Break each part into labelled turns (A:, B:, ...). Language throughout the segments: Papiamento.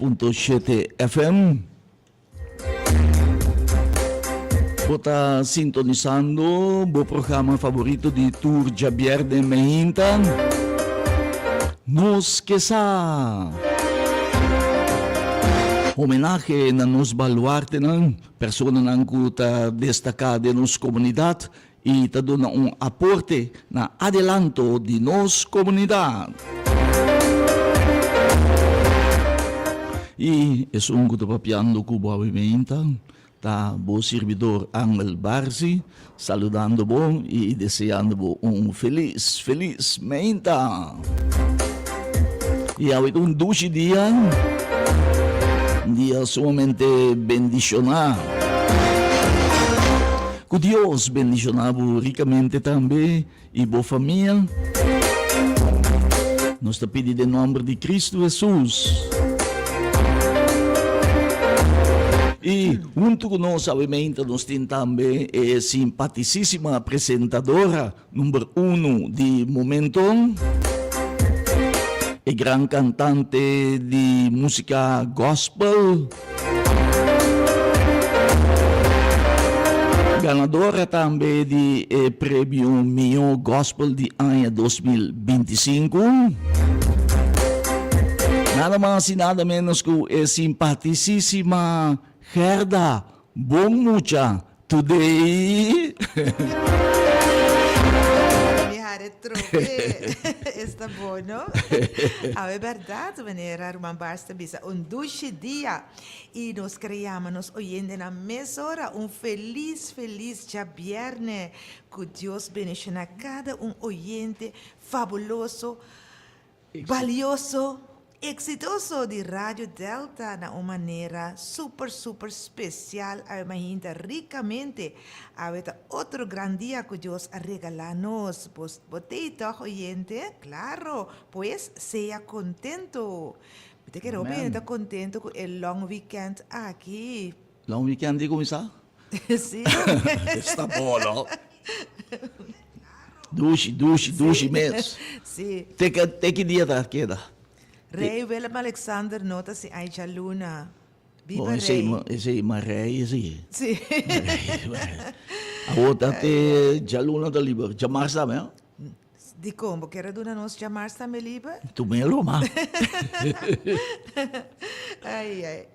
A: 106.7 FM. Bo ta sintonisando bo programa favorito di tur djabièrnè meinta, Nos Ke Sa! Homenahe na nos baluartenan, personanan ku ta destaká den nos komunidat i ta duna un aporte na adelanto di nos komunidat. I esun ku ta papiando ku bo awe-meinta ta bo sirbidor Angel Barzi, saludando bo i deseando bo un felis, felis meinta. I awe ta un dushi dia, un dia sumamente bendishoná. Ku Dios bendishoná bo rikamente tambe i bo famia. Nos ta pidi den nomber di Cristo Hesus. I huntu ku nos awe meinta nos tin tambe e simpatisísima presentadora number uno di momento, e gran kantante di músika gospel, Ganadora tambe di e premio Mihó Gospel di aña 2025. Nada mas y nada menos cu e simpaticísima Gerda Bon Mucha Today.
B: Mi hare trobe. Esta bon, no? Awe berdad, manera Ruman Bars ta bisa, un dushi dia. I nos kere yama nos oyentenan mesora un felis, felis djabierne. Ku Dios bendiciona kada un oyente fabuloso. Balioso, exitoso di Radio Delta na un manera super super special awe mainta ricamente. Awe ta otro gran dia cu Dios a regala nos. Bos bo t'ey toch oyente? Claro! Pues sea contento. Mi ta kere hopi hende ta contento cu e long weekend aki.
A: Long weekend di cuminsa?
B: Sí.
A: Esta bon, no? Dushi, dushi, dushi mes.
B: Sí.
A: Te ki, te ki dia ta keda?
B: Rey Willem Alexander no ta si ay djaluna. Biba
A: Bon, esei,
B: rey.
A: esei ma rey esei.
B: Sí.
A: Awor ta te djaluna ta liber. Djamars tambe, no?
B: Dikon bo kier a duna nos djamars tambe liber?
A: Tumelo, ma.
B: Ai, ai.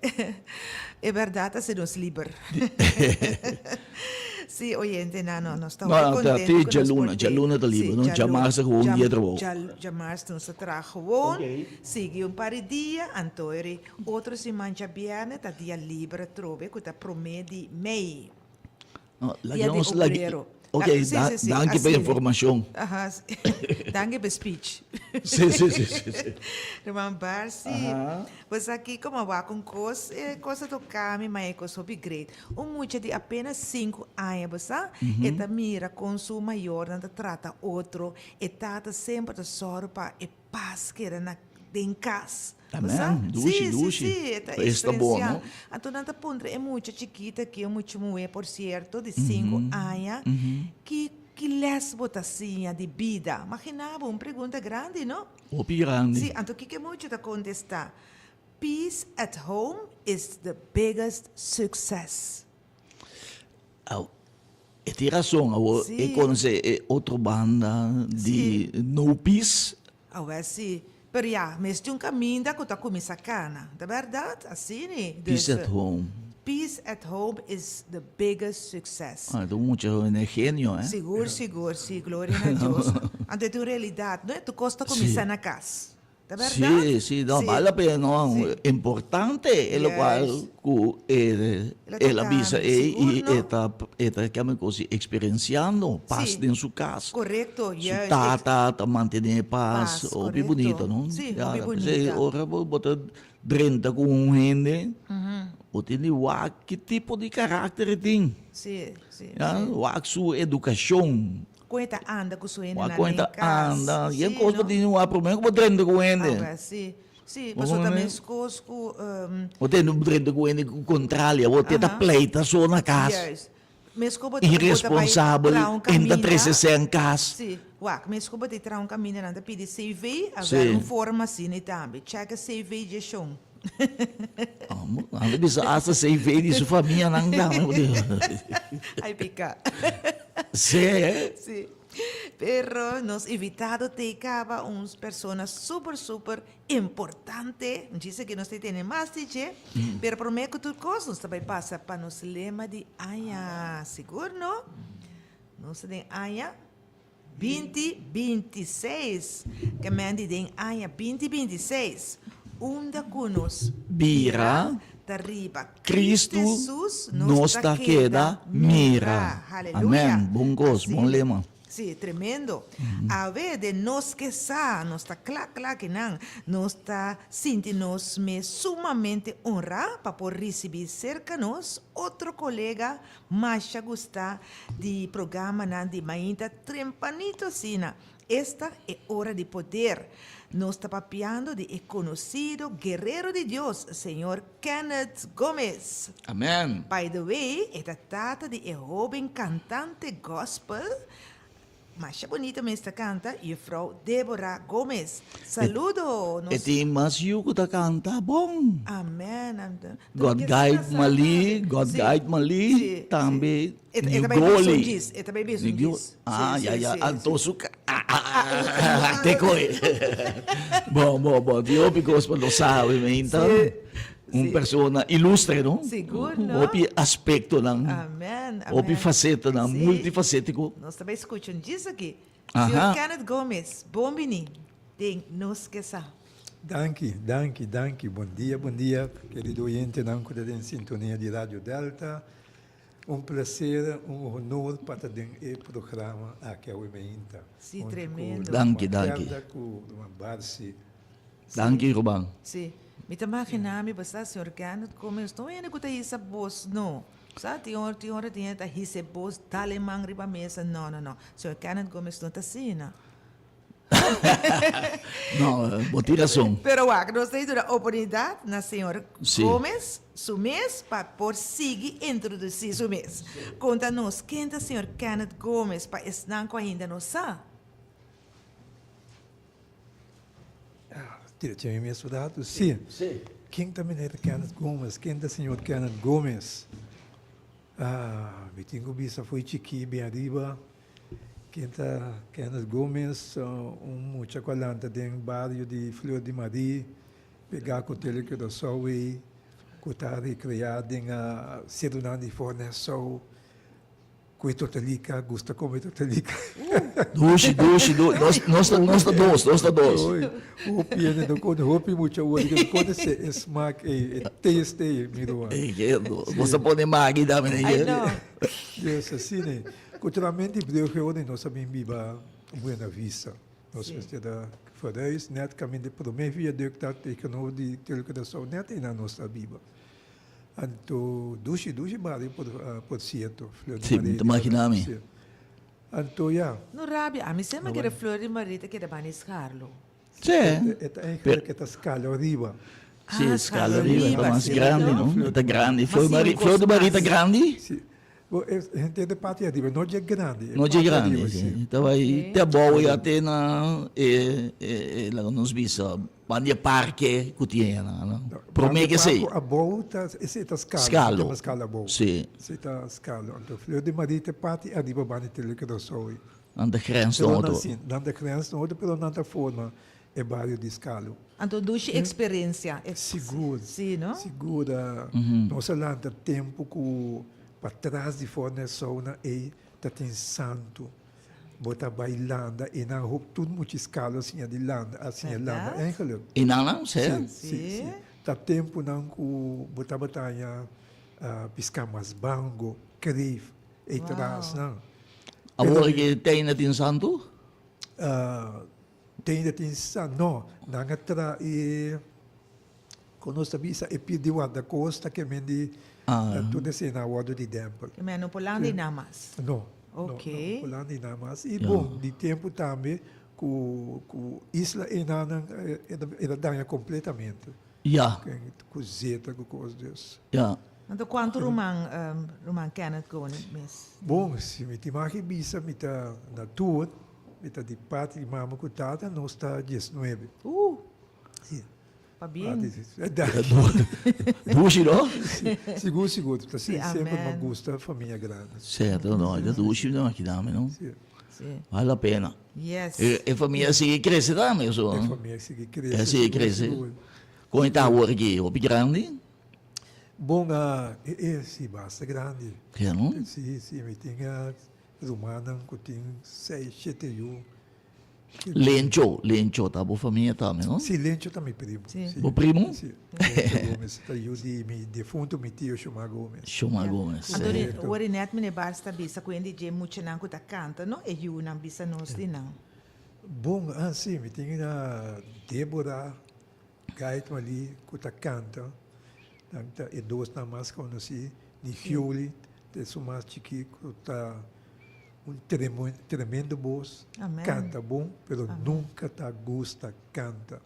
B: E bèrdat a hasi nos liber. Sí, oyentenan, no, nos ta
A: No,
B: hopi
A: no, ta
B: kontento
A: te
B: ku nos por
A: djaluna,
B: te.
A: djaluna ta
B: Sí,
A: liber, no?
B: djaluna.
A: Djamars ta gewoon dia trabou.
B: Djamars nos ta traha gewoon,
A: Oké.
B: sigui un par di dia, anto eri otro siman djabièrnè ta dia liber atrobe ku ta promé di mei.
A: No,
B: Dia
A: laga
B: di
A: nos laga
B: obrero.
A: Ok,
B: La, sí,
A: da,
B: sí, sí,
A: danki pa
B: asina.
A: informacion.
B: Aha, sí. Danki pa speech.
A: Sí, sí, sí, sí, sí.
B: Ruman Barsi,
A: Aha.
B: pues aki como wak un cos, e cos a toca mi, ma e cos hopi great. Un mucha di apenas sinku aña, bo sa, e ta mira con su mayornan ta trata otro, e tata semper ta sòru pa e pas keda na den kas. Bo sa?
A: Amen. Dushi,
B: Sí, sí,
A: dushi.
B: sí, e ta
A: Pues ta bon,
B: eksperensiá.
A: no?
B: Anto nan ta puntra e mucha chikit aki, e mucha muhé por sierto, di sinku aña, ki ki lès bo ta siña di bida? Maginá bo, un pregunta grandi, no?
A: Hopi grandi.
B: Sí, anto kiko e mucha ta kontestá? Peace at home is the biggest success.
A: Aw, e tin rason awor
B: Sí.
A: e conoce e otro banda di
B: Sí.
A: no peace.
B: Awor sí, pero ya, mester un caminda cu ta cuminsa cana, ta berdad? Así ni?
A: Peace
B: Dus,
A: at home.
B: Peace at home is the biggest success.
A: Ah, ta un mucha hoben genio, eh.
B: Sigur, sigur, sí, gloria na Dios. Anto e ta un realidad, no? E tur cos ta cuminsa
A: Sí.
B: na cas. Ta berdad?
A: Sí, sí, no,
B: Sí.
A: bal la pena, no,
B: Sí.
A: importante e locual
B: Juist.
A: cu e,
B: El a
A: el a
B: toca
A: bisa
B: mi,
A: ey
B: sigur,
A: y
B: no?
A: e ta, e ta kende cos di experienciando pas
B: Sí.
A: den su cas.
B: Correcto,
A: Su
B: juist.
A: tata ta mantene pas,
B: Pas,
A: hopi
B: correcto.
A: bunita, no?
B: Sí,
A: Ya,
B: hopi
A: p'esei
B: bunita.
A: ora bo, bo ta drenta cu un hende, bo tin di wak ki tipo di karakter e tin.
B: Sí, sí,
A: Ya,
B: sí.
A: wak su educacion.
B: Kon e ta anda ku su
A: Wak
B: hendenan
A: kon e
B: den
A: ta
B: kas.
A: anda. Yen
B: Sí,
A: kos bo
B: no?
A: tin wak promé ku bo drenta ku hende.
B: Awe, sí. Sí,
A: Bo
B: pasobra ta
A: komprende?
B: meskos ku
A: Bo ten drenta ku hende ku kontrali, awor te ta
B: Aha.
A: pleita so na kas.
B: Juist. Meskos bo ta bo ta bai
A: Iresponsabel,
B: traha un
A: en ta
B: kaminda.
A: trese sèn kas.
B: Sí, wak, meskos bo ta traha un kaminda nan ta pidi CV, a
A: Sí.
B: wèl un forma asina tambe. Chèk e CV dje shon.
A: Ando bisa hasta CV di su famianan tambe.
B: Ay pica.
A: Sí, eh?
B: Sí. Pero nos invitado te caba un persona super super importante. Djis aki nos ta tene mas di dje. Pero prome cu tur cos nos ta bay pasa pa nos lema di aña. Sigur no? Nos ta den aña 2026. Ke men di den aña 2026 unda ku nos
A: Bira
B: ta riba
A: Kristu
B: Jesus
A: nos ta keda mira.
B: Haleluya.
A: Amen. Bon kos, bon lema.
B: Sí, tremendo. Awe den nos ke sa, nos ta kla kla ki nan, nos ta sinti nos mes sumamente honrá pa por risibí serka nos otro kolega Masha gusta di programanan di mainta trempanito asina. Esta e ora di poder. Nos ta papiando di e conocido guerrero di Dios, señor Kenneth Gomez.
A: Amen.
B: By the way, e ta tata di e hoben cantante gospel Masha bonito mes ta canta juffrouw Deborah Gomez. Saludo nos.
A: E tin mas yu cu ta canta bon.
B: Amen amen.
A: God guide Mali, God guide Mali, tambe New Goli.
B: E ta bay bisa un djis.
A: Ah ya ya anto su ah te koe. Bon bon bon tin hopi cos pa nos sabi meinta. Un persona ilustre no.
B: Sigur no.
A: Hopi aspectonan.
B: Amen amen.
A: Hopi facetanan, multifacetico.
B: Nos ta bay scucha un djis aki. Señor Kenneth Gomez, bon bini den Nos Ke Sa.
C: Danki, danki, danki. Bon dia, bon dia, kerido oyentenan ku ta den sintonia di Radio Delta. Un placer, un honor pa ta den e programa aki awe meinta.
B: Si, tremendo.
A: Danki, danki.
C: Ku Ruman Barsi.
A: Danki, Ruman.
B: Si. Mi ta magina mi basta señor Kenneth Gomez no hende ku ta hisa bos no. Sa tin ora tin ora tin hende ta hisa e bos dal e man riba mesa no no no señor Kenneth Gomez no ta asina.
A: No bo tin rason.
B: Pero wak nos ta duna oportunidat na señor Gomez su mes pa por sigui introduci su mes. Konta nos ken ta señor Kenneth Gomez pa esnan ku ainda no sa.
C: Tira mi mes rato. Sí.
A: Sí.
C: Ken ta meneer Kenneth Gomez? Ken ta señor Kenneth Gomez? Ah, mi tin ku bisa fo'i chikí bin ariba. Ken ta Kenneth Gomez? Un mucha ku a lanta den bario di Fleur di Marie, pegá ku Tele Curaçao ei, ku ta rekreá den serunan di Fornèsou. Ku e tortelica, gusta come tortelica.
A: Dushi, dushi, du, nos, nos ta, nos ta dos, nos ta dos.
C: Oy, hopi hende no kone, hopi mucha wori no kone se e smaak ei, e taste ei, mi ruman.
A: Ei, ke, bo sa pone Maggi tambe den
B: Ai no.
C: Yes, asina ei. Kulturalmente Brugge ora nos a bin biba Buena Vista. Nos mester a verhuis net kaminda e prome viaduct ta tegenover di Tele Curaçao, net einan nos ta biba. Anto dushi dushi bario por por cierto Fleur de
A: Sí, mi ta
C: Maria
A: imagina mi.
C: Sí. Anto ya.
B: No rabia, ami semper kere Fleur de Maria ta keda bani scharlo.
A: Sí.
C: E ta eigenlijk e ta scala riba.
A: Sí,
B: Ah,
A: scala
B: scala
A: riba, ta
B: riba,
A: mas
B: sí,
A: grandi,
B: no?
A: no? E ta grandi.
B: Mas
A: Fleur
B: sí,
A: Maria,
B: un
A: Fleur de
B: cos
A: Maria ta
B: mas.
A: grandi?
C: Sí. Bo e henter de parti ariba, no dje grandi. E
A: No dje
C: parti
A: grandi,
C: ariba,
A: sí.
C: sí.
A: Ta bai te abou ya te na e e e laga nos bisa Ban di e parke ku tin ei nan, no? Promé ke esei.
C: Abou ta, esei ta skalo.
A: Skalo.
C: Ta skalo abou.
A: Sí.
C: Esei ta skalo. Anto Fleur de Marie ta parti ariba ban di Tele Curaçao ei.
A: Nan ta grens na otro.
C: Sí, nan ta grens na otro, pero nan ta forma e bario di Skalo.
B: Anto dushi eksperensia.
C: Sigur.
B: Sí, no?
C: Sigur. Nos a lanta tempu ku patras di Fornelsauna ei ta tin santu. Bo ta bai landa e nan hop tur muchi skalo a siña di landa, a siña landa eigenlijk.
A: E nan nan sè?
C: Si, si, si. Ta tempunan ku bo tabata haña piská mas bango, kreef, ei tras nan.
A: Awor ke teina tin santu?
C: Teina tin santu, no, nan a tra e, kon nos ta bisa, e pie di wardakosta ke men di tur esei nan a wòrdu di dèmpel.
B: Ke men no por landa ei nan mas?
C: No.
B: Ok.
C: No, no por landa ei nan mas. I bon, di tempu tambe ku ku isla einanan e ta daña kompletamente.
A: Ya.
C: Ku zeta, ku kos dus.
A: Ya.
B: Anto kuantu ruman ruman Kenneth Gone mes?
C: Bon, si mi tin mag bisa mi ta na tur, mi ta di parti di mama ku tata, nos ta diesnuebe.
B: Uh!
C: Si.
B: Pabien.
A: Dushi no?
C: Sigur sigur. Ta si semper mi a gusta famia grandi.
A: Cierto no, e ta dushi no aki tambe no.
C: Si.
A: Vale la pena.
B: Yes.
A: E famia sigui crece tambe so.
C: E famia sigui crece.
A: E sigui crece. Con e ta awor aki? Hopi grandi?
C: Bon, e si basta grandi.
A: Ja no?
C: Si, si, mi tin rumannan cu tin seis, shete yu.
A: Lencho, Lencho ta bo famia tambe, no?
C: Si, Lencho ta mi primo.
B: Si.
A: Bo primo?
C: Si, Lencho Gomez ta yu di mi defunto mi tio Shomar Gomez.
A: Shomar Gomez, si.
B: Anto ora net meneer Bars ta bisa cu hende dje muchanan cu ta canta, no? E yunan bisa nos di nan.
C: Bon, ah si, mi tin una Deborah Gaitmali cu ta canta, nan ta e dosnan mas conoci, Nigioli ta esun mas chiki cu ta un tremendo bos, canta bon, pero nunca ta gusta canta.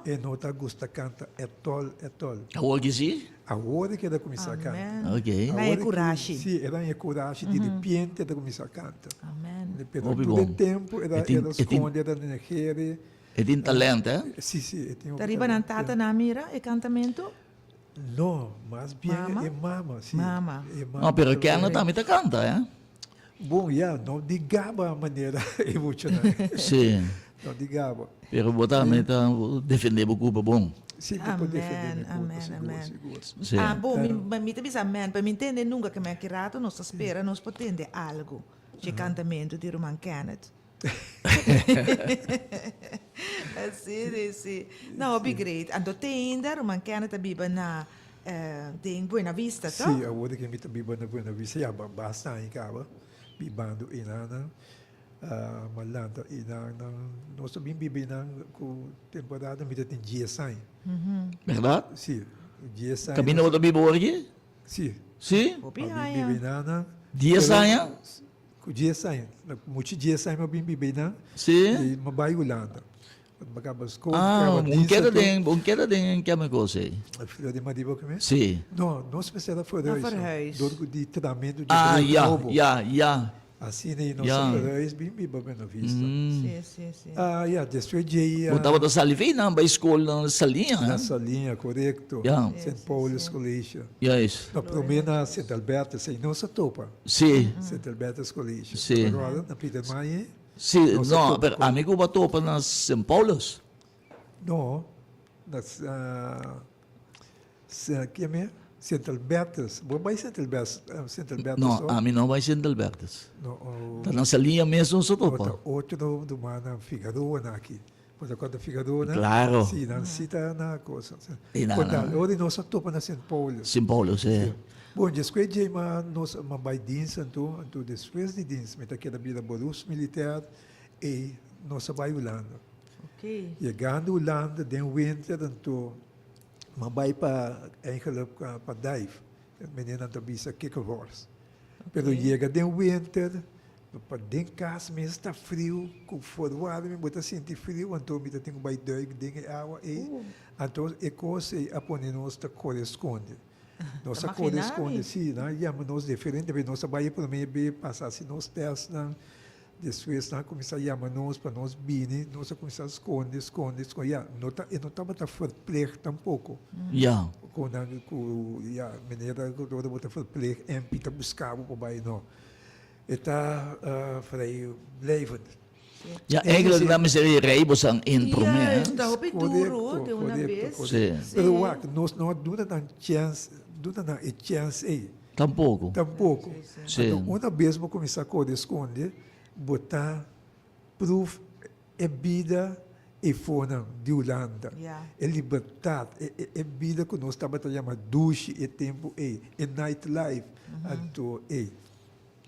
C: E no ta gusta canta etol, etol.
A: Awor ki si?
C: Awor ki e ta cuminsa canta.
B: El a curashi.
C: Si, el a curashi, di repente e ta cuminsa canta. Pero tur e tempo e ta sconde, e ta negere.
A: E tin talent, eh?
C: Si, si, e tin hopi
B: Ta riba nan tata nan mira e cantamento?
C: No, mas bien e mama, si.
B: Mama.
C: E mama.
A: No, pero Kenneth tambe ta canta, eh?
C: Bon, ya, no di gaba manera e muchanan.
A: Si.
C: No di gaba.
A: Pero bo tambe ta defende bo culpa bon.
C: Si, mi por defende mi culpa,
B: Amen,
C: sigur,
B: amen.
C: sigur.
A: Si.
B: Ah, bon, mi, mi ta bisa amen, pero mi ntende nunca ke mi aki rato nos ta spera nos por tende algo dje cantamento di ruman Kenneth. Sí, sí, sí. No, hopi great. Anto te ainda ruman Kenneth ta biba na den Buena Vista, to?
C: Sí, awor ke mi ta biba na Buena Vista, ya basta aña kaba bibando einan. Mi a lanta einan, nos ta bin biba einan ku temporada mi ta tin dies aña.
A: Berdad?
C: Sí, dies aña.
A: Kaminda bo ta biba awor aki?
C: Sí.
A: Sí?
B: Hopi
C: Mi a
B: aña.
C: bin biba einan.
A: Dies aña?
C: Ku dies aña, muchi dies aña mi a bin biba einan.
A: Sí.
C: I mi a bai Hulanda. Mi a kaba skol, mi
A: Ah,
C: kaba
A: un
C: dienst
A: keda
C: anto.
A: den, un keda den Chemical ei.
C: Flor de Madiba ku mi?
A: Sí.
C: No, nos mester a
B: Na
C: verhuis.
B: verhuis.
C: Dor ku di tramentu di
A: Ah,
C: brug
A: ya,
C: nobo.
A: ya, ya.
C: Asina ei nos
A: Ya.
C: a verhuis bin biba Buena Vista.
B: Sí, sí, sí.
C: Ah, ya, despues dje ei.
A: Bo tabata sali fe nan bai skol na Saliña,
C: Na
A: eh?
C: Saliña, korekto.
A: Ya.
C: Sint Paulus College.
A: Juist.
C: No, promé na Sint Albertus, ei nos a topa.
A: Sí.
C: Sint Albertus College.
A: Sí.
C: Acorda? Na Pietermaai.
A: Sí,
C: Nos a
A: no,
C: topa
A: pero
C: con-
A: ami ku bo a topa na Sint Paulus.
C: No, na ke me? Sint Albertus. Bo bai Sint Albertus, Sint Albertus
A: No,
C: o?
A: ami no bai Sint Albertus.
C: No, o.
A: Ta na Saliña mes nos a
C: O
A: topa.
C: ta otro rumannan Figaroa na aki. Bo ta kòrda Figaroa nan?
A: Claro.
C: Sí, nan sí ta na cosa.
A: I nan.
C: Kontal, ora nos a topa na Sint Paulus.
A: Sint Paulus, sí.
C: Bon, despues dje ma nos a bai dins anto, anto despues di dins mi ta keda bira beroeps militair ei nos a bai Hulanda.
B: Ok.
C: Yegando Hulanda den winter anto mi a bai pa eigenlijk pa dive. Meneer nan ta bisa kikkerhorst. Pero yega den winter, pa den kas mes ta friu, ku forwarming bo ta sinti friu, anto mi ta tin ku bai duik den e awa ei. Anto e kos ei a pone nos ta kore skonde. Nos a kore skonde, si, nan a yama nos diferente bes. Nos a bai e prome be pasa hasi nos tèstnan. Despues nan a kuminsá yama nos pa nos bini, nos a kuminsá skonde, skonde, skonde. Ya, no ta, e no tabata verplicht tampoko.
A: Ya.
C: Ku nan, ku, ya, manera ku ora bo ta verplicht, MP ta buska bo pa bai, no. E ta vrijblijvend.
A: Ya, eigenlijk nan mester e rei bosan in promé, hè?
B: Ya, ta hopi duro de una bes.
A: Sí.
C: Pero wak, nos no a duna nan chèns, duna nan e chèns ei.
A: Tampoco.
C: Tampoco.
A: Sí.
C: Anto una bes bo cuminsa core sconde, bo ta proef e bida efonan di Hulanda. E libertad, e bida cu nos tabata yama dushi e tempo ey, e night life. Anto ey.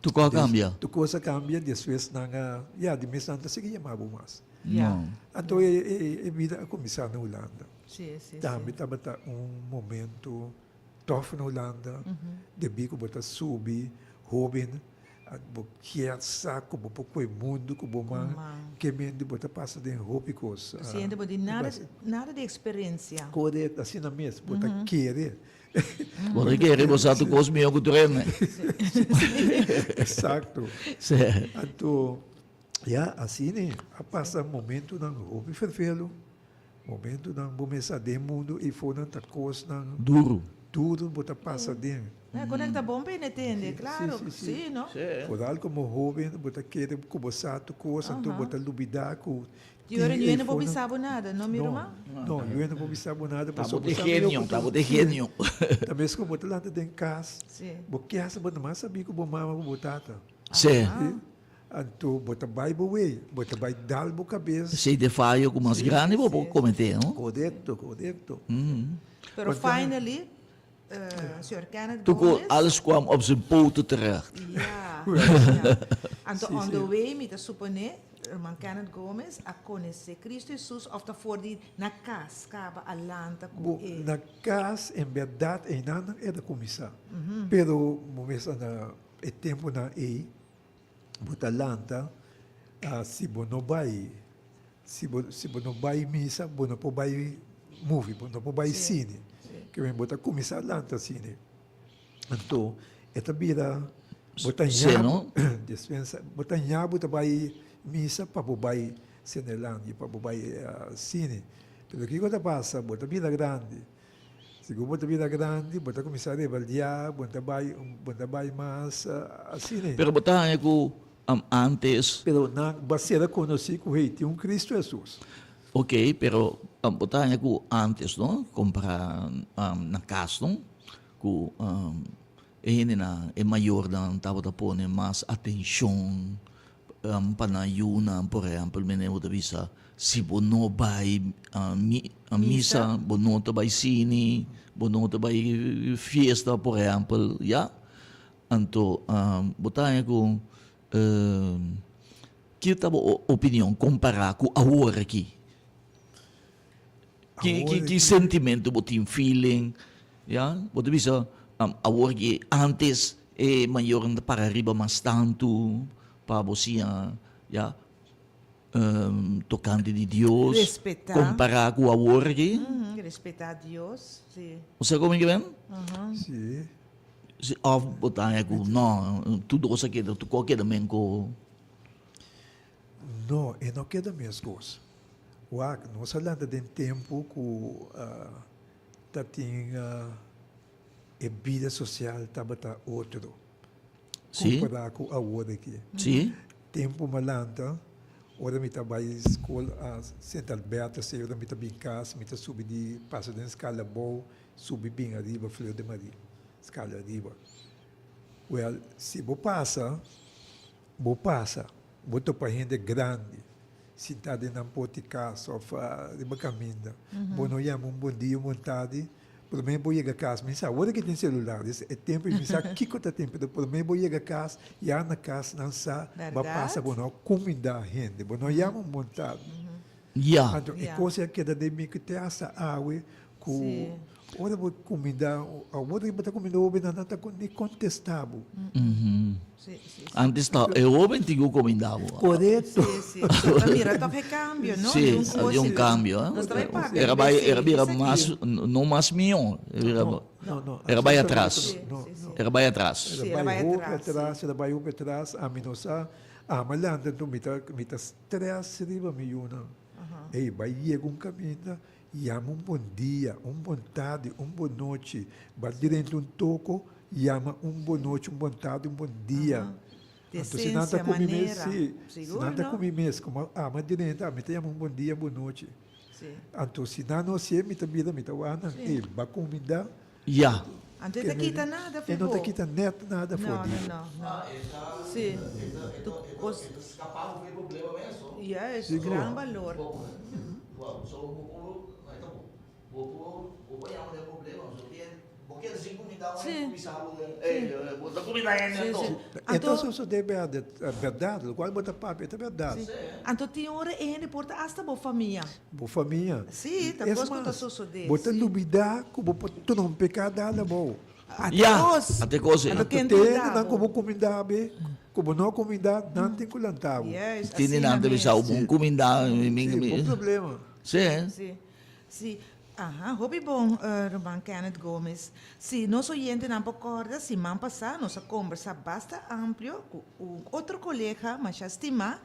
A: Tur cos a cambia.
C: Tur cos a cambia, despues nan a, ya, di mes nan ta sigui yama bo mas.
A: No.
C: Anto e bida a cuminsa na Hulanda.
B: Sí, sí, sí.
C: Tambe tabata un momento. Tòf na Hulanda, debí ku bo ta subi hóben, bo kier sa ku bo por kohe mundu ku bo man, ke mente bo ta pasa den hopi kos.
B: Siente bo di nada, nada di eksperensia.
C: Korekto, asina mes, bo ta kere.
A: Bo ta kere bo sa tur kos mihó ku tur hende.
C: Eksakto. Anto, ya, asina a pasa momentunan hopi ferfelu. Momentonan bo mester den mundu eifonan ta kosnan.
A: Duru.
C: Duru bo ta pasa den.
B: E konekta bon bene tende, klaro ku si, no?
C: Foral komo hoben bo ta kere ku bo sa tur kos, anto bo ta lubida ku
B: tin eifonan. Yu no por bisa bo nada, no mi ruman?
C: No, yu no por bisa bo nada
A: pasobra bo sa mihó ku tur. Ta bo de genio.
C: Ta mes ku bo ta lanta den kas, bo kias bo ta mas sabí ku bo mama ku bo tata.
A: Si.
C: Anto bo ta bai bo wey, bo ta bai dal bo kabes.
A: Esei ta e fayo ku mas grandi bo por kometé, no?
C: Korekto, korekto.
B: Pero finally, señor Kenneth
A: Toen
B: Gomez.
A: Alles kwam op zijn poten terecht.
B: Ja, ja. Anto on the way mi ta suponé, herman Kenneth Gomez a konesé Cristo Jesus of ta for di na kas kaba a lanta ku
C: Bo
B: e.
C: na kas en bèrdat einan nan e ta kuminsá. Pero bo mes a na e tempunan ei. Bo ta lanta, si bo no bai, si bo si bo no bai misa, bo no por bai movie, bo no por bai cine. Ke men bo ta kuminsá lanta cine. Anto e ta bira bo ta ña despensa, bo ta ña bo ta bai misa pa bo bai Cinelandia, pa bo bai cine. Pero kiko ta pasa? Bo ta bira grandi. Segun bo ta bira grandi, bo ta kuminsá rebeldiá, bo ta bai, bo ta bai mas asina.
A: Pero bo ta haña ku ántes.
C: Pero nan bo a ser konosí ku hey, tin un Cristo Hesus.
A: Oké, pero bo ta haña ku ántes, no, kompará na kas, no, ku e hendenan, e mayornan tabata pone mas atenshon pa nan yunan, por ehèmpel, mene bo ta bisa, si bo no bai misa, bo no ta bai sini, bo no ta bai fiesta, por ehèmpel, ya. Anto bo ta haña ku ki ta bo opinion kompará ku awor aki? Ki ki ki sentimentu bo tin, feeling, ya? Bo ta bisa awor ki antes e mayornan ta para riba mas tantu pa bo siña, ya, tokante di Dios,
B: Respetá.
A: kompará ku awor aki.
B: Respetá Dios, si.
A: Bo sa komo mi ke ben?
C: Si.
A: Si, òf bo ta haña ku no, tur dos a keda, tur kos a keda men ku.
C: No, e no keda meskos. Wak, nos a lanta den tempu ku ta tin e bida sosial tabata otro kompará ku awor aki. Tempu mi a lanta, ora mi ta bai skol a Sint Alberto esei ora mi ta bin kas mi ta subi di pasa den skala abou subi bin ariba Fleur de Marie, skala ariba. Wèl, si bo pasa, bo pasa, bo topa hende grandi. Sintá den nan poti kas òf riba kaminda. Bo no yama un bon dia, un bon tardi. Promé bo yega kas, mi sa awor ke tin selular, des e tempu mi sa kiko ta tin, pero promé bo yega kas, ya na kas nan sa bo a pasa, bo no a kumindá hende, bo no yama un bon tardi. Anto e kos ei a keda den mi ku te asta awe ku ora bo kumindá, awor bo ta kumindá hopi nan ta ni kontestá bo.
A: Antes ta e hoben tin ku kuminda bo.
C: Korekto.
B: Sí, sí. Nos ta mira tòg e kambio, no?
A: Sí, habia un kambio.
B: Nos ta bai papia
A: Era bai, era bira mas, no mas mihó. Era,
C: No, no, no.
A: era bai atras.
C: No, no.
A: Era bai atras.
B: Sí,
C: Era
B: era
C: bai
B: bai
C: hopi
B: atras, sí.
C: atras, era bai hopi atras. Ami no sa, ami a lanta anto mi ta, mi ta strès riba mi yunan. Ey, bai yega un kaminda, yama un bon dia, un bon tardi, un bon nochi. Bai drenta un toko, Yama un bon nochi, un bon tardi, un bon dia. Anto si nan ta
B: Decencia,
C: ku mi mes,
B: manera.
C: si, si
B: Sigur,
C: nan ta
B: no?
C: ku mi mes, komo ama drenta, ami ta yama un bon dia, bon nochi.
B: Si.
C: Anto si nan no hasié, mi ta bira, mi ta wak nan,
B: Si.
C: ey, ba kuminda.
A: Ya.
B: Anto e ta kita nada
C: E no ta
B: fibo.
C: kita nèt nada for
B: No,
C: di
B: no,
C: bo.
B: no, no. Si. Tu kos. Juist,
C: Sigur.
B: gran balor.
C: E ta sosodé bèrdat, lokual bo ta papia ta bèrdat.
B: Anto tin ora e hende por ta asta bo famia.
C: Bo famia.
B: Sí, ta kos ku ta sosodé.
C: Bo ta lubidá ku bo por trompeká dal abou.
A: Ya, ate kos ei.
B: Anto
C: Anto te hendenan ku bo kumindá be, ku bo no a kumindá, nan tin ku lantá bo.
A: Tin di nan ta bisa bo bon kumindá.
C: Sí, bo problema.
A: Sí.
B: Sí. Sí, aha, hopi bon, ruman Kenneth Gomes. Si nos oyentenan por kòrda, siman pasá nos a kombersá basta amplio ku un otro kolega masha stimá,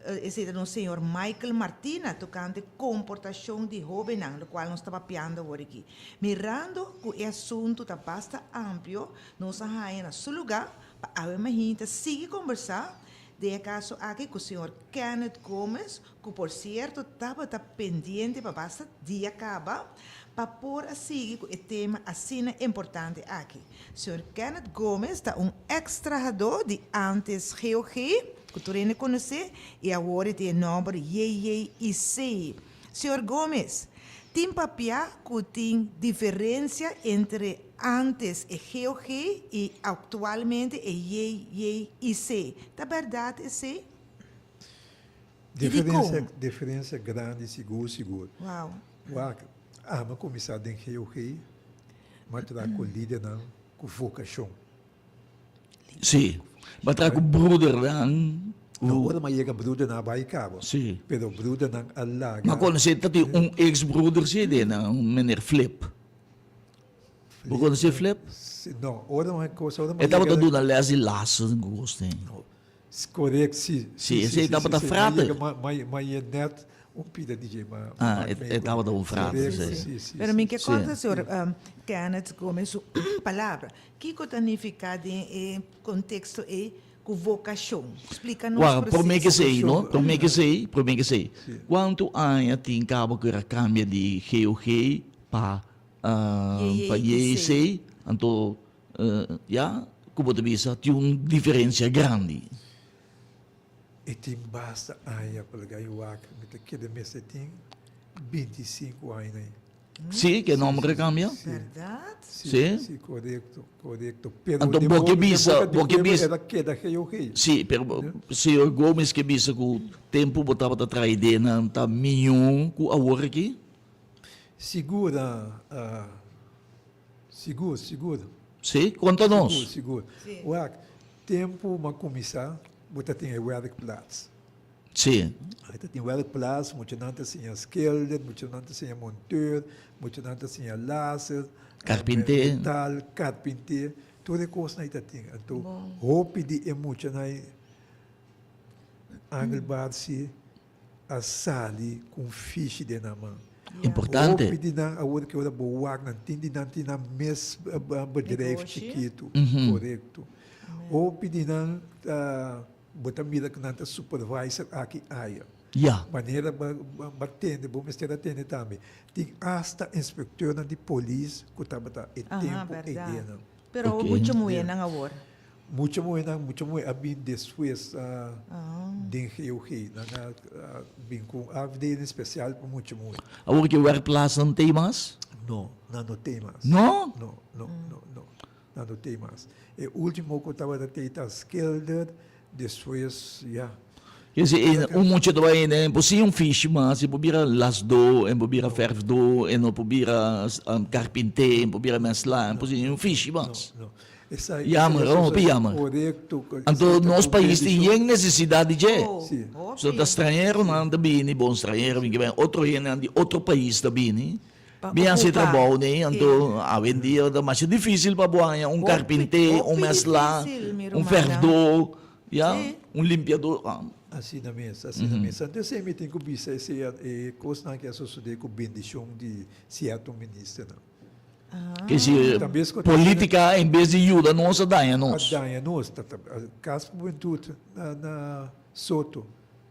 B: Esei ta nos señor Michael Martina tokante komportashon di hóbennan, lokual nos ta papiando awor aki. Mirando ku e asuntu ta basta amplio, nos a haña na su lugá pa awe mahinta sigui kombersá den e kaso aki ku señor Kenneth Gomez, ku por sierto tabata pendiente pa basta dia kaba pa por a sigui ku e tema asina importante aki. Señor Kenneth Gomez ta un eks trahadó di antes GOG, ku tur hende konosé, i awor e tin e nòmber JJIC. Señor Gomez, tin papiá ku tin diferensia entre antes e GOG i aktualmente e JJIC. Ta bèrdat esei? I
C: Diferensia,
B: dikon?
C: diferensia grandi sigur sigur.
B: Wow.
C: Wak, ami a kuminsá den GOG, mi a traha ku lidernan ku vokashon.
A: Sí, mi a traha ku broedernan.
C: No, ora mi a yega broedernan a bai kaba.
A: Sí.
C: Pero broedernan a laga.
A: Mi a konosé ta tin un ex broeder sí den nan, un meneer Flip. Bo konosé Flip?
C: Sí, no, ora mi a kosa, ora mi
A: E
C: a
A: tabata
C: yega.
A: duna lès di lassen ku kos den.
C: Correct, si.
A: Si, esei tabata frater.
C: Ma ye net un pida di dje.
A: Ah, e tabata un frater, si.
B: Pero mi ke kòrda señor Kenneth Gomez su palabra. Kiko ta nifiká den e konteksto ei ku vokashon? Splika nos
A: Wak, promé
B: presis.
A: ke esei, no? Promé ke esei, promé ke esei. Kuantu aña tin kaba ku era kambia di GOG pa pa JJC? Anto Ya, ku bo ta bisa tin un diferensia grandi.
C: E tin basta aña pa laga e wak, mi ta keda mester tin bintisinku aña ei.
A: Sí, ke nomber a kambia?
B: Bèrdat?
A: Sí.
C: Sí, korekto, korekto. Pero
A: Anto
C: den
A: bo ke
C: boka, den
A: bisa,
C: boka di
A: bo ke
C: pueblo
A: bisa.
C: e ta keda GOG.
A: Sí, pero señor Gomez ke bisa ku tempu bo tabata traha ideanan ta miñó ku awor aki?
C: Sigur, Sigur, sigur.
A: Sí? Konta nos.
C: Sigur, sigur. Wak, tempu m'a kuminsá, bo ta tin e werkplaats.
A: Sí.
C: Ai ta tin werkplaats, muchanan ta siña skelder, muchanan ta siña monteur, muchanan ta siña laser,
A: Karpinté.
C: metal, karpinté, tur e kosnan ei ta tin. Anto, hopi di e muchanan ei, Angel Barsi, a sali ku un fishi den nan man.
A: Importante.
C: Hopi di nan awor ki ora bo wak nan tin di nan tin nan mes bedrijf chikitu. Korekto. Hopi di nan ta bo ta mira ku nan ta supervisor aki aya.
A: Ya.
C: Manera bo a tende bo mester a tende tambe. Tin asta inspektornan di polis ku tabata e tempu ei den nan.
B: Pero awor mucho muhernan awor.
C: Mucha muhernan, mucha muher a bin despues den GOG. Nan a bin ku un afdeling spesial pa mucha muher.
A: Awor ke werkplaatsnan tei mas?
C: No, nan no tei mas.
A: No?
C: No, no, no, no. Nan no tei mas. E ultimo ku tabata tei ta schilder, despues ya.
A: Kese e un mucha ta bai e por siña un fishi mas, e por bira lasdó, e por bira fèrfdó, e no por bira karpinté, e por bira mèslá, e por siña un fishi mas.
C: No, no.
A: Jammer, hopi jammer. Anto nos pais tin yen nesesidat di dje. So ta stranheronan ta bini, bon stranhero bin ke otro hendenan di otro pais ta bini, bin hasi e trabou nei, anto awendia ta masha difisil pa bo haña un karpinté, un mèslá, un fèrfdó, ya, un limpiadó.
C: Asina mes, asina mes. Anto esei mi tin ku bisa esei e kosnan ke a sosodé ku bendishon di sierto ministernan.
A: Ke si politica en bes di yuda nos a daña nos.
C: A daña nos. Cas Juventud na Soto.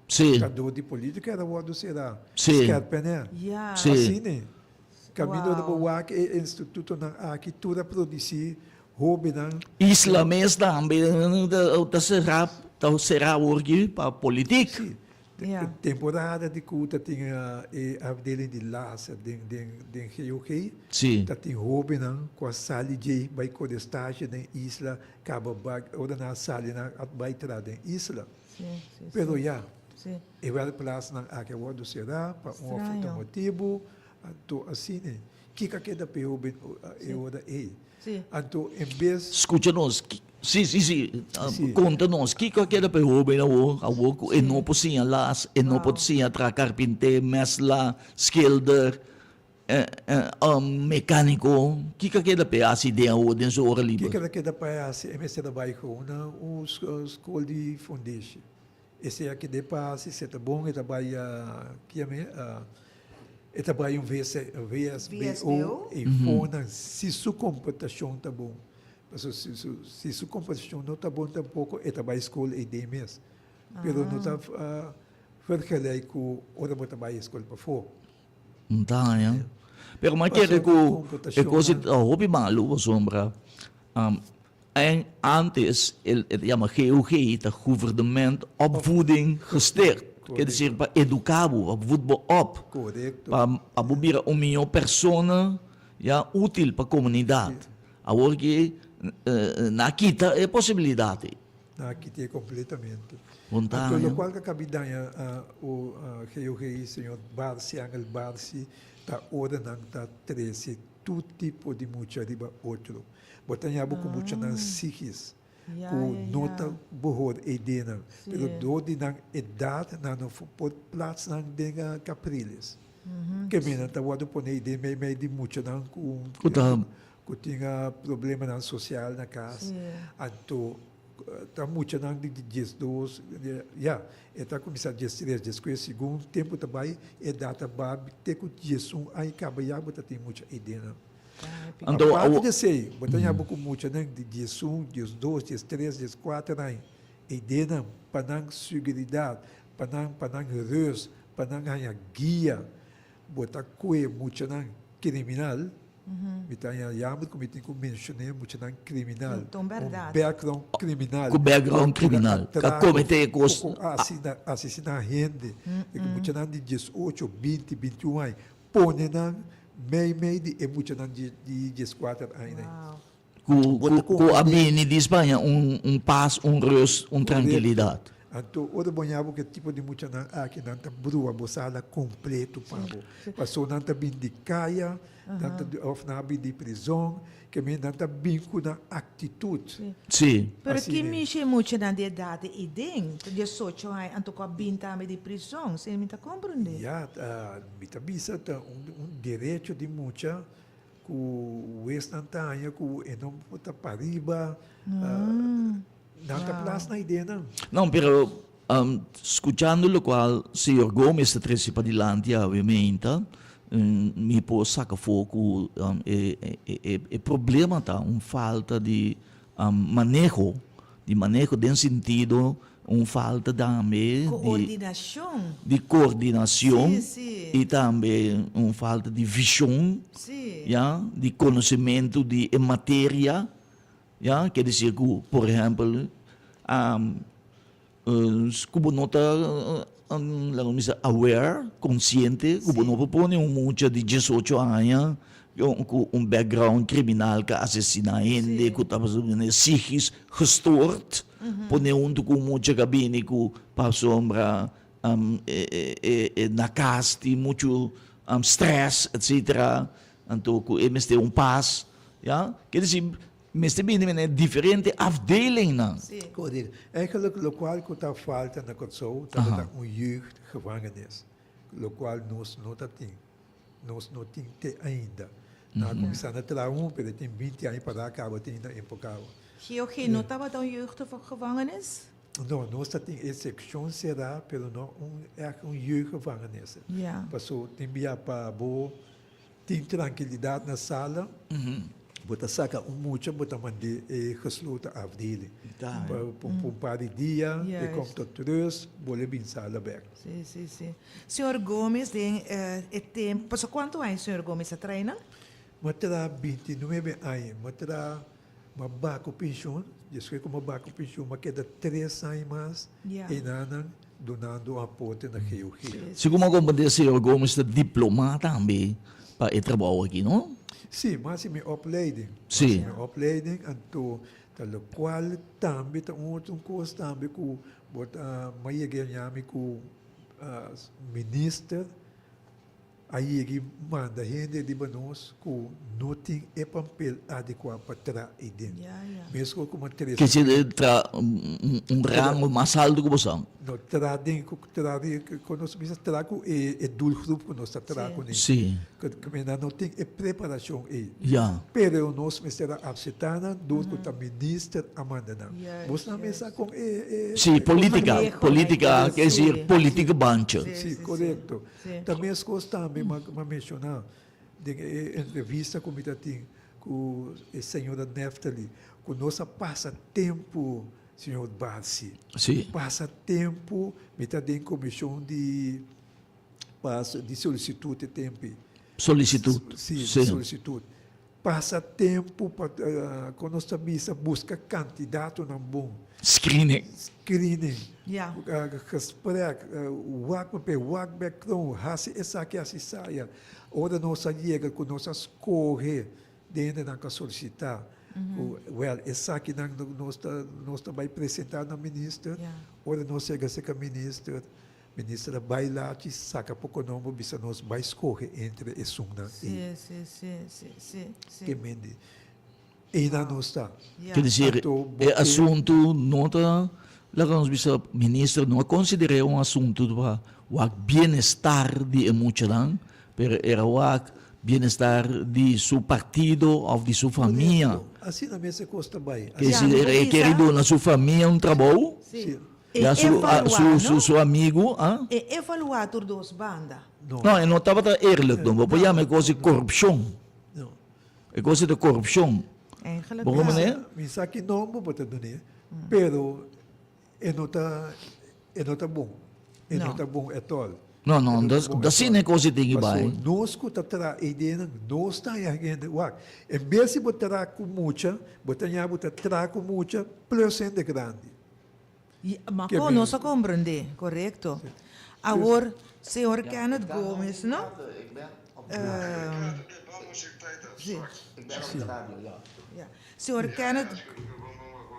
A: Si.
C: Ta door di politica era wordo cera.
A: Si.
C: Skerpenel.
A: Si.
C: Asina. Caminda ora bo wak e institutonan aki tur a produci hobennan.
A: Isla mes tambe ta cera ta cera awor aki pa politic.
C: Si. Temporada di ku ta tin e afdeling di laser den den GOG.
A: Sí.
C: Ta tin hóbennan ku a sali djei bai kore stage den isla, kaba bak ora nan a sali nan a bai traha den isla.
B: Sí, sí,
C: Pero ya,
B: sí.
C: e wèrkplatsnan aki a wòrdu será pa un òf otro
B: Straño.
C: motibu, anto asina. Kiko a keda pa e hóben e ora ei?
B: Sí.
C: Anto en bes.
A: Skucha nos, sí, sí, sí,
C: Sí.
A: konta nos, kiko a keda pa e hóben awor, awor ku e no por siña las, e no por siña traha karpinté, mèsla, skilder, mekániko, kiko a keda pa e hasi den awor, den su ora liber?
C: Kiko a keda pa e hasi? E mester a bai gewoon na un skol di fundeshi. Esei a keda pa hasi, si e ta bon e ta bai kiami e ta bai un VSBO i fonan si su komportashon ta bon. Pasobra si su si su komportashon no ta bon tampoko e ta bai skol ei mes. Pero no ta vergelijk ku ora bo ta bai e skol pafó.
A: Ta haña. Pero mi a kere ku e kos ei ta hopi malu pasobra en antes e ta yama GOG, ta Gouvernement Opvoeding Gesticht, ke desir pa eduká bo, pa voed bo op, pa bo bira un mihó persona ya útil pa komunidat. Awor ki nan a kita e posibilidat ei.
C: Nan a kit'é kompletamente.
A: Bon ta,
C: Anto
A: ya.
C: lokual ka kabi daña o GOG, señor Barsi, Angel Barsi, ta ora nan ta trese tur tipo di mucha riba otro. Bo ta haña bo ku muchanan sigis,
B: Ya,
C: ku
B: ya,
C: no
B: ya.
C: ta bohor eidenan, pero
B: Sí.
C: dor di nan edat nan no por plats nan den Capriles. Ke men nan ta wòrdu pone ei den meimei di muchanan ku
A: Ku ta
C: ku tin problemanan sosial na kas.
B: Sí.
C: Anto ta muchanan di diesdos, ya, e ta kuminsá diestres, despues segun tempu ta bai edat ta ba te ku diesun aña kaba ya bo ta tin mucha eidenan.
A: Anto
C: Aparte di esei, bo ta haña bo ku muchanan di diesun, diesdos, diestres, dieskuater aña eidenan pa nan seguridat, pa nan pa nan rus, pa nan haña guia. Bo ta kue muchanan kriminal, mi ta haña yamber ku mi tin ku menshoné muchanan kriminal,
B: Ta un
C: un
B: bèrdat.
C: background kriminal.
A: Ku background kriminal, ku a kometé e kos.
C: Ku a asesiná hende. E ku muchanan di diesocho, binti, bintiun aña, pone nan mei mei di e muchanan di dieskuater aña.
A: Ku ku a bini di Spaña un un pas, un rust, un trankilidat.
C: Anto ora bo ña bo ku e tipo di muchanan aki nan ta brua bo sala kompleto pa bo. Paso nan ta bin di kaya, nan ta òf nan a bin di prizòn, ke men nan ta bin ku nan aktitut.
A: Sí.
B: Pero ki mishi e muchanan di edat ei den, ta diesocho aña, anto ku a bin tambe di prizòn? Si mi ta komprendé.
C: Ya, mi ta bisa ta un derecho di mucha Ku wesnan ta haña ku e no por ta pariba, nan ta plas na ideanan.
A: No, pero skuchando lokual señor Gomez ta trese padilanti awe meinta, mi por saka afó ku e problema ta un falta di maneho, di maneho den sentido un falta tambe di
B: Coordinacion.
A: di coordinacion
B: Sí, sí.
A: y tambe un falta di vision,
B: Sí.
A: ya, di conocimento di e materia, ya, quiere decir cu por ehempel cu bo no ta laga mi bisa aware, consciente cu bo no por pone un mucha di diesocho aña cu un background criminal cu a asesina hende, cu ta psychisch gestoord, pone hunto cu un mucha cu a bini cu pasobra e na cas tin mucho stress etcetera, anto cu e mester un pas, ya, quiere decir Mester bini mene diferente afdelingnan.
C: Correcto. Eigenlijk locual cu ta falta na Corsou tabata un jeugdgevangenis, locual nos no ta tin. Nos no tin te ainda. Nan a cuminsa na traha un, pero e tin binti aña para a caba te ainda enfocado.
B: GOG no tabata un jeugdgevangenis?
C: No, nos ta tin e seccion cera, pero no un echt un jeugdgevangenis. Paso tin bia pa bo Tin trankilidat na sala, bo ta saka un mucha bo ta mand'é e gesloten afdeling. Pa un par di dia, e kom tot rust, bo lo bin sala bek.
B: Sí, sí, sí. Señor Gomez den e tempo, pasobra kuantu aña señor Gomez a trae nan?
C: Mi a traha bintinuebe aña, mi a traha, mi a baka penshun, despues ku mi a baka penshun mi a keda tres aña mas enanan Dunando aporte na GOG.
A: Segun mi a comprende señor Gomes ta diploma tambe pa e trabou aki, no?
C: Sí, mi a haci mi opleiding.
A: Sí.
C: Mi a haci mi opleiding, anto ta locual tambe ta un otro cos tambe cu bo ta, mi a yega ñami cu minister. A yega i manda hende riba nos ku no tin e pampel adekuá pa tra eiden. Meskos ku man trese.
A: Ke si tra un rango mas altu ku boso?
C: No, tra den ku tra den ku nos bisa tra ku e doelgroep ku nos ta tra kuné.
A: Si.
C: Ku nan no tin e preparashon ei.
A: Ya.
C: Pero nos mester a akseptá nan dor ku ta minister a manda nan. Bos nan mester a kon e.
A: Si, politika. Politika, ke esir politieke bandje.
C: Si, korekto. Ta meskos tambe m'a menshoná den e entrevista ku mi ta tin ku e señora Neftali, ku nos a pasa tempu, señor Barsi, pasa tempu, mi ta den komishon di di solisitut e tempu ei.
A: Solisitut.
C: Si, di solisitut. Pasa tempu pa kon nos ta bisa buska kandidatonan bon.
A: Screening.
C: Screening.
B: Ya.
C: Gesprek, wak papel, wak background, hasi esaki, hasi esaya. Ora nos a yega ku nos a skohe den hendenan ku a solisitá ku wèl esakinan nos ta nos ta bai presentá na minister. Ora nos yega serka minister, Minister a bai lachi saca poco nomber bisa nos bai scoge entre esunnan ey.
B: Sí, sí, sí, sí, sí, sí.
C: Ke mende eynan nos ta.
B: Ya.
A: Ker desir,
C: Anto bo
A: e
C: ke.
A: asuntu no ta, laga nos bisa, minister no a consider'é un asuntu pa wak bienestar di e muchanan, pero era wak bienestar di su partido of di su famia.
C: Correcto. Asina mes e cos ta bai.
A: Ker
B: Ya,
A: desir,
B: mi
A: era e
B: bisa.
A: kere duna su famia un trabou.
B: Sí.
C: Sí.
B: E
A: Ya su
B: evaluá,
A: su su
B: no?
A: su amigu, a?
B: E evaluá tur dos banda.
C: No.
A: No, e no tabata eerlijk no. Bo por yama e kos di korupshon.
C: No.
A: E kos di korupshon.
B: Eigenlijk
A: Bo
B: ja.
A: meneer?
C: Mi sa ki nomber bo ta dun'é, pero e no ta e no ta bon. E no
B: No.
C: ta bon at all.
A: No,
C: E
A: no,
C: no ta
A: das
C: bon at
A: asina
C: all.
A: e kos di tin ki bai.
C: Pasobra nos ku ta traha e ideanan, nos ta haña hende wak. En bes di bo traha ku mucha, bo ta haña bo ta traha ku mucha plus hende grandi.
B: Ma kon nos a komprendé, korekto. Awor, señor Kenneth Gomes, no? Sí. Señor Kenneth,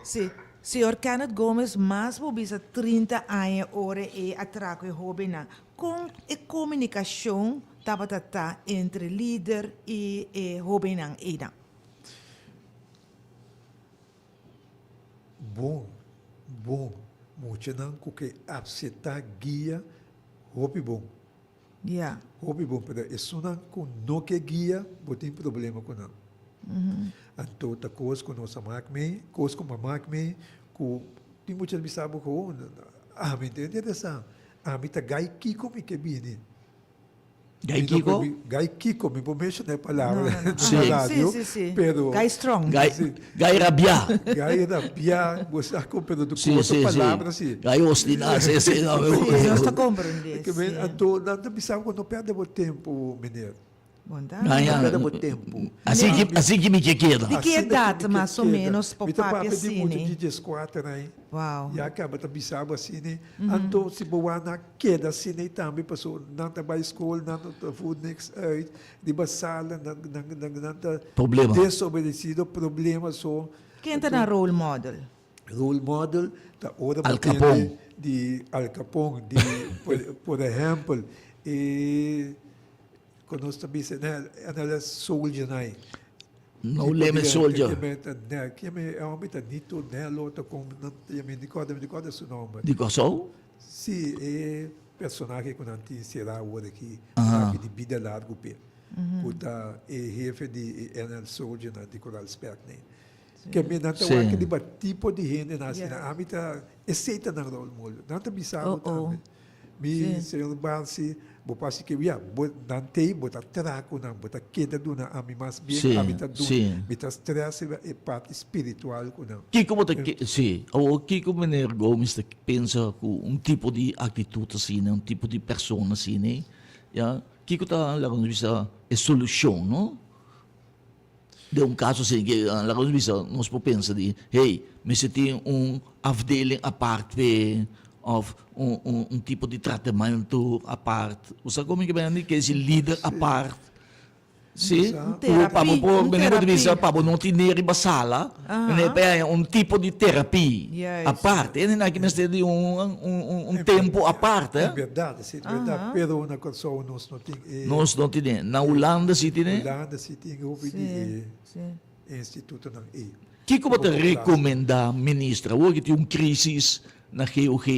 B: sí. Señor Kenneth Gomes, mas bo bisa 30 aña ora e a traha ku e hóbennan. Kon e komunikashon tabata ta entre lider i e hóbennan einan?
C: Bon, bon. Muchanan ku ke apseptá guia, hopi bon.
B: Ya.
C: Hopi bon, pero esunnan ku no ke guia, bo tin problema ku nan. Anto ta kos ku nos a mak mei, kos ku mi a mak mei, ku tin mucha bisa bo ku ami ta interesá, ami ta gai kiko mi ke bini.
A: Gai Kiko?
C: Gai Kiko, mi por menciona e palabra
B: No, no, no.
A: Sí.
C: na radio,
B: Sí, sí, sí.
C: pero
B: Gai strong.
A: Gai,
C: Sí.
A: gai rabiá.
C: Gai rabiá, bo sa con pero tu
A: Sí,
C: otro
A: sí, sí.
C: palabra sí.
A: Gai obstiná, sí, sí. No,
B: Sí, nos ta comprende.
C: Ke men,
B: Sí.
C: anto nan ta bisa bo no perde bo tempo, meneer.
B: Bon ta.
A: Ah, ja.
C: No perde bo tempo.
A: Así ki, así ki mi ke keda.
B: Di ki
C: Asina
B: edat
C: ki mi ke
B: mas o
C: keda.
B: menos por
C: Mi ta
B: papia
C: papia di mucha
B: asini?
C: di dieskuater ai.
B: Wow.
C: Ya kaba ta bisa bo asini. Anto si bo wak nan keda asina ei tambe paso nan ta bai skol, nan no ta voer niks uit riba sala, nan nan nan nan ta
A: Problema.
C: desobedecido, problema so.
B: Ken ta nan role model?
C: Role model ta ora bo
A: Al
C: tende
A: Capone.
C: di Al Capone, di por por ehempel e Ku nos ta bisa nel, nel soldier nai.
A: No limit soldier.
C: Kieme e homber ta Nito Nelo ta kon nan ta yama mi kòrda mi kòrda su nòmber.
A: Di Kòrsou?
C: Si e personahe ku nan tin será awor aki ku di bida largu p'e ku ta e hefe di e NL soldier nan di Koral Spek nei. Keme nan ta wak riba tipo di hende nan asina ami ta esei ta nan role model nan ta bisa bo tambe. Mi señor Bansi, bo por hasi ke ya, bo nan tei, bo ta traha ku nan, bo ta keda duna ami mas bien, ami ta duna, mi ta stress riba e parti spiritual ku nan.
A: Kiko bo ta ke, si, awor kiko meneer Gomes ta pensa ku un tipo di aktitut asina, un tipo di persona asina, ya, kiko ta laga nos bisa e solushon, no? Den un kaso asina ke laga nos bisa nos por pensa di hey mester tin un afdeling apart p'e of un un un tipo di tratamentu apart. Bo sa komo ke bini ke si lider apart. Sí,
C: Sa.
A: ku pa bo
B: Terapia,
A: por,
B: un
A: meneer bo ta bisa
B: terapia.
A: pa bo no tine riba sala, meneer pa haña un tipo di terapia
B: Juist.
A: aparte. E nan aki mester di un un un tempu aparte.
C: En berdad, esei ta berdad, pero na Kòrsou nos no tin e.
A: Nos no tine. Na Hulanda si tine.
C: Hulanda si tin hopi di e institutonan ei.
A: Kiko bo ta rekomendá minister? Awor ki tin un krisis na GOG,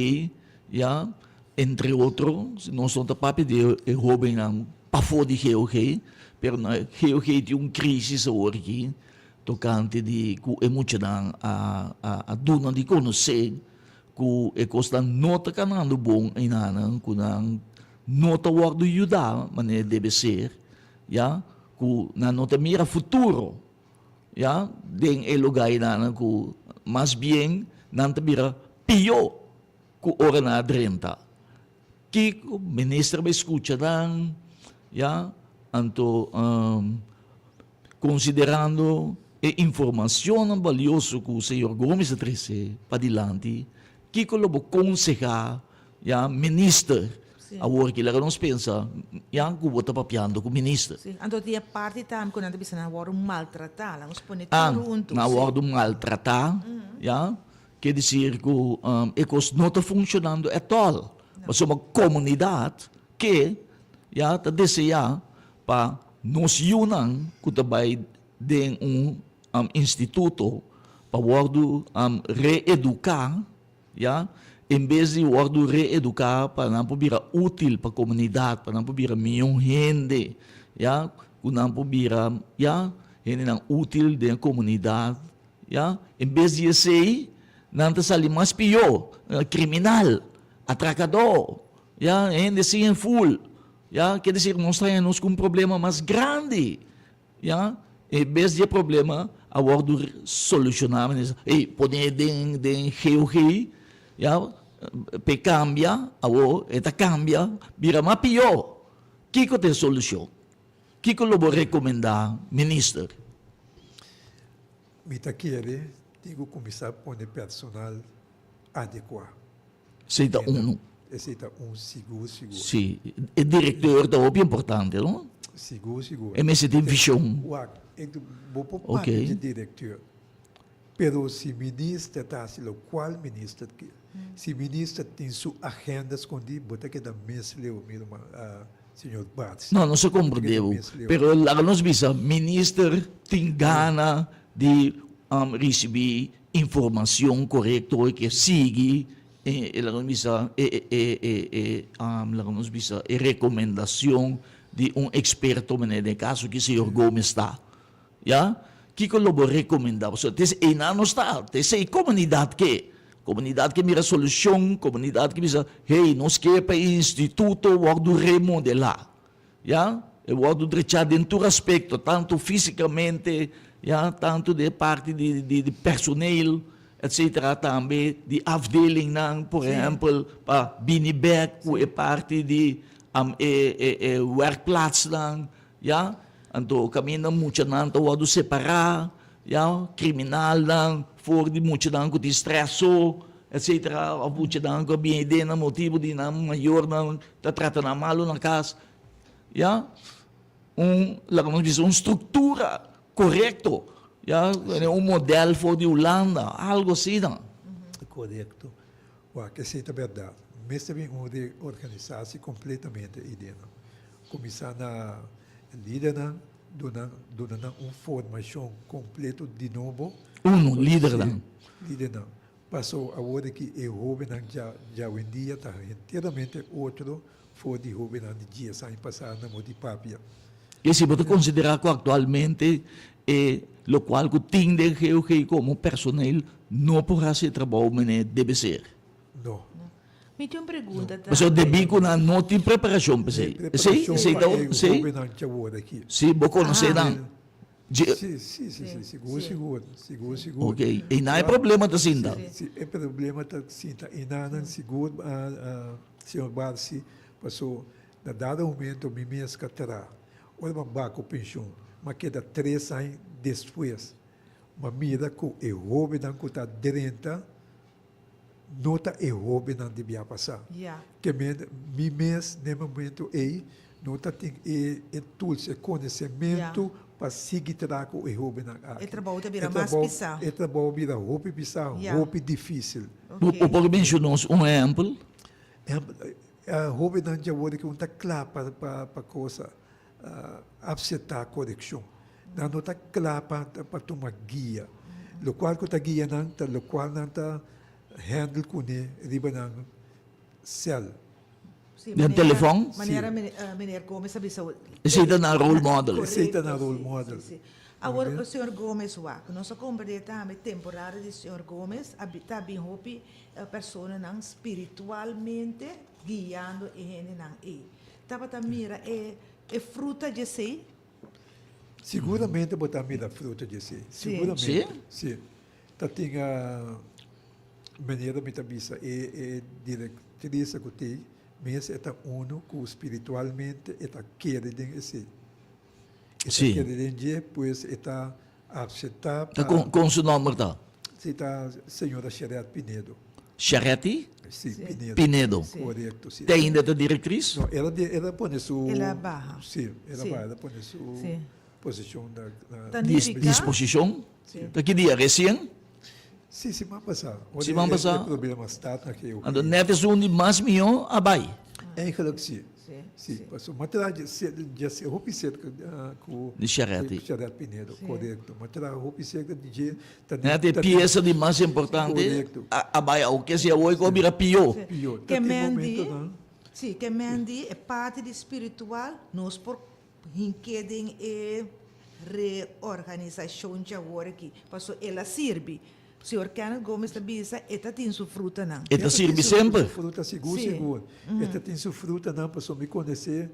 A: ya, entre otro, nos no ta papia di e hóbennan pafó di GOG, pero na GOG tin un krisis awor aki tokante di ku e muchanan a a duna di konosé ku e kosnan no ta kanando bon einanan, ku nan no ta wòrdu yudá manera debe ser, ya, ku nan no ta mira futuro. Ya, den e lugá einan ku mas bien nan ta bira pió ku ora nan a drenta. Kiko minister bai skucha nan? Ya, anto konsiderando e informashonnan balioso ku señor Gomes a trese padilanti, kiko lo bo konsehá ya minister awor ki laga nos pensa ya ku bo ta papiando ku minister.
B: Sí, anto tin e parti tambe ku nan ta bisa nan a wòrdu maltratá, laga nos pone
A: Ah,
B: tur huntu.
A: nan a wòrdu maltratá, ya, ke desir ku e kos no ta funshonando ètòl, pasobra komunidat ke ya ta deseá pa nos yunan ku ta bai den un instituto pa wòrdu reeduká. Ya, en bes di wòrdu reeduká pa nan por bira útil pa komunidat, pa nan por bira mihó hende, ya, ku nan por bira, ya, hendenan útil den e komunidat, ya, en bes di esei, nan ta sali mas pió, kriminal, atrakadó, ya, hende sin heful, ya, ke desir nos ta haña nos ku un problema mas grandi. Ya, e bes di e problema a wordu solushoná, men bisa, ey, pone den den GOG, ya, p'e kambia, awor e ta kambia, bira mas pió. Kiko ta e solushon? Kiko lo bo rekomendá, Minister?
C: Mi ta kere tin ku kuminsá pone personal adekuá.
A: Esei ta unu.
C: Esei ta un sigur sigur.
A: Sí, e directeur ta hopi importante, no?
C: Sigur sigur.
A: E mester tin vision.
C: Wak, e bo por papia dje directeur, pero si minister ta hasi lokual minister ke, si minister tin su agenda skondí, bo ta keda mes leu, mi ruman, señor Bats.
A: No, nos a komprendé bo, pero laga nos bisa, minister tin gana di risibí Informacion corecto e ke sigui e laga nos bisa e e e e laga nos bisa e recomendacion di un experto manera den e caso ki señor Gomez ta ya kiko lo bo recomenda pasobra te einan nos ta te esey comunidad ke comunidad ke mira solucion comunidad ke bisa hey nos ke pa e instituto wordo remodela. Ya, e wòrdu drechá den tur aspekto, tantu físikamente, ya, tantu den e parti di di di personeel, etsetera, tambe di afdelingnan, por ehèmpel, pa bini bèk ku e parti di e e e wèrkplatsnan, ya. Anto kaminda muchanan ta wòrdu separá, ya, kriminalnan for di muchanan ku tin strès so, etsetera, òf muchanan ku a bini den nan motibu di nan mayornan Ta trata nan malu na kas, ya, un, laga nos bisa un struktura korekto, ya, un modèl for di Hulanda, algo asina.
C: Korekto. Wak, esei ta bèrdat. Mester bin un reorganisasi kompletamente ei den nan. Kuminsá na lidernan, duna duna nan un formashon kompleto di nobo.
A: Uno, lidernan.
C: Si, lidernan. Paso awor aki e hobennan dja djawendia ta henteramente otro for di hobennan di dies aña pasá na mo di papia.
A: I si bo ta konsiderá ku aktualmente e lokual ku tin den GOG komo personel no por hasi e trabou mene debe ser?
C: No.
B: Mi tin un pregunta tambe.
A: Pasobra debí ku nan no tin preparashon p'esei. Esei,
C: Preparashon
A: esei
C: pa
A: ta,
C: e
A: esei?
C: hobennan djawor aki.
A: Si, bo konosé nan.
C: Sí, sí, sí, sí, sigur, sigur, sigur, sigur.
A: Ok, i nan e problema ta sinta?
C: Sí, e problema ta sinta. I nan sigur, señor Barsi, paso na dado momento mi mes ka traha. Ora mi a baha ku penshun, mi a keda tres aña despues. Mi a mira ku e hobennan ku ta drenta no ta e hobennan di bia pasá. Ke men, mi mes na e momento ei. No ta tin e e tools, e konosementu pa sigui traha ku e hóbennan aki.
B: E trabou ta bira mas pisá.
C: E trabou a bira hopi pisá, hopi difísil.
A: Bo por menshoná nos un ehèmpel?
C: Ehèmpel, hóbennan djawor ku no ta kla pa pa kosa apseptá korekshon. Nan no ta kla pa pa tuma guia. Lokual ku ta guia nan ta lokual nan ta hèndel kuné riba nan sèl.
A: Den telefòn?
B: Manera meneer Gomez a bisa.
A: Esei ta nan role model.
C: Esei ta nan role model.
B: Awor señor Gomez wak, nos a komprendé tambe temporada di señor Gomez a ta bin hopi personanan spiritualmente guiando e hendenan ei. Tabata mira e fruta di esei?
C: Siguramente bo ta mira fruta di esei. Siguramente. Si. Ta tin manera mi ta bisa e e directrice cu tin mes e ta uno cu spiritualmente e ta kere den esey. E ta kere den dje pues e ta acepta pa.
A: Con su nomber ta?
C: Si ta señora Sherette Pinedo.
A: Sherette?
C: Si, Pinedo.
A: Pinedo.
C: Corecto, si.
A: Te ainda ta directriz?
C: No, el a pone su.
B: El a baha.
C: Si, el a baha, el a pone su posicion na.
B: Ta nifica.
A: Disposicion? Ta ki dia? Recien?
C: Sí, siman pasá.
A: Siman pasá.
C: E problema start na GOG.
A: Anto net esun di mas mihó a bai.
C: Eigenlijk sí. Sí, pasobra mi a traha dje hopi serka ku
A: Di Sharette.
C: Sharette Pinedo, korekto. Mi a traha hopi serka di dje.
A: Net e piesa di mas importante a bai awo. Kese awor ku a bira pió.
C: Pió. Ta tin momentonan.
B: Sí, ke men di e parti di spiritual nos por Hink'é den e reorganisashon djawor aki, paso el a sirbi. Señor Kenneth Gomez ta bisa e ta tin su frutanan.
A: E ta sirbi semper.
C: E ta tin su fruta, sigur sigur. E ta tin su frutanan paso mi konosé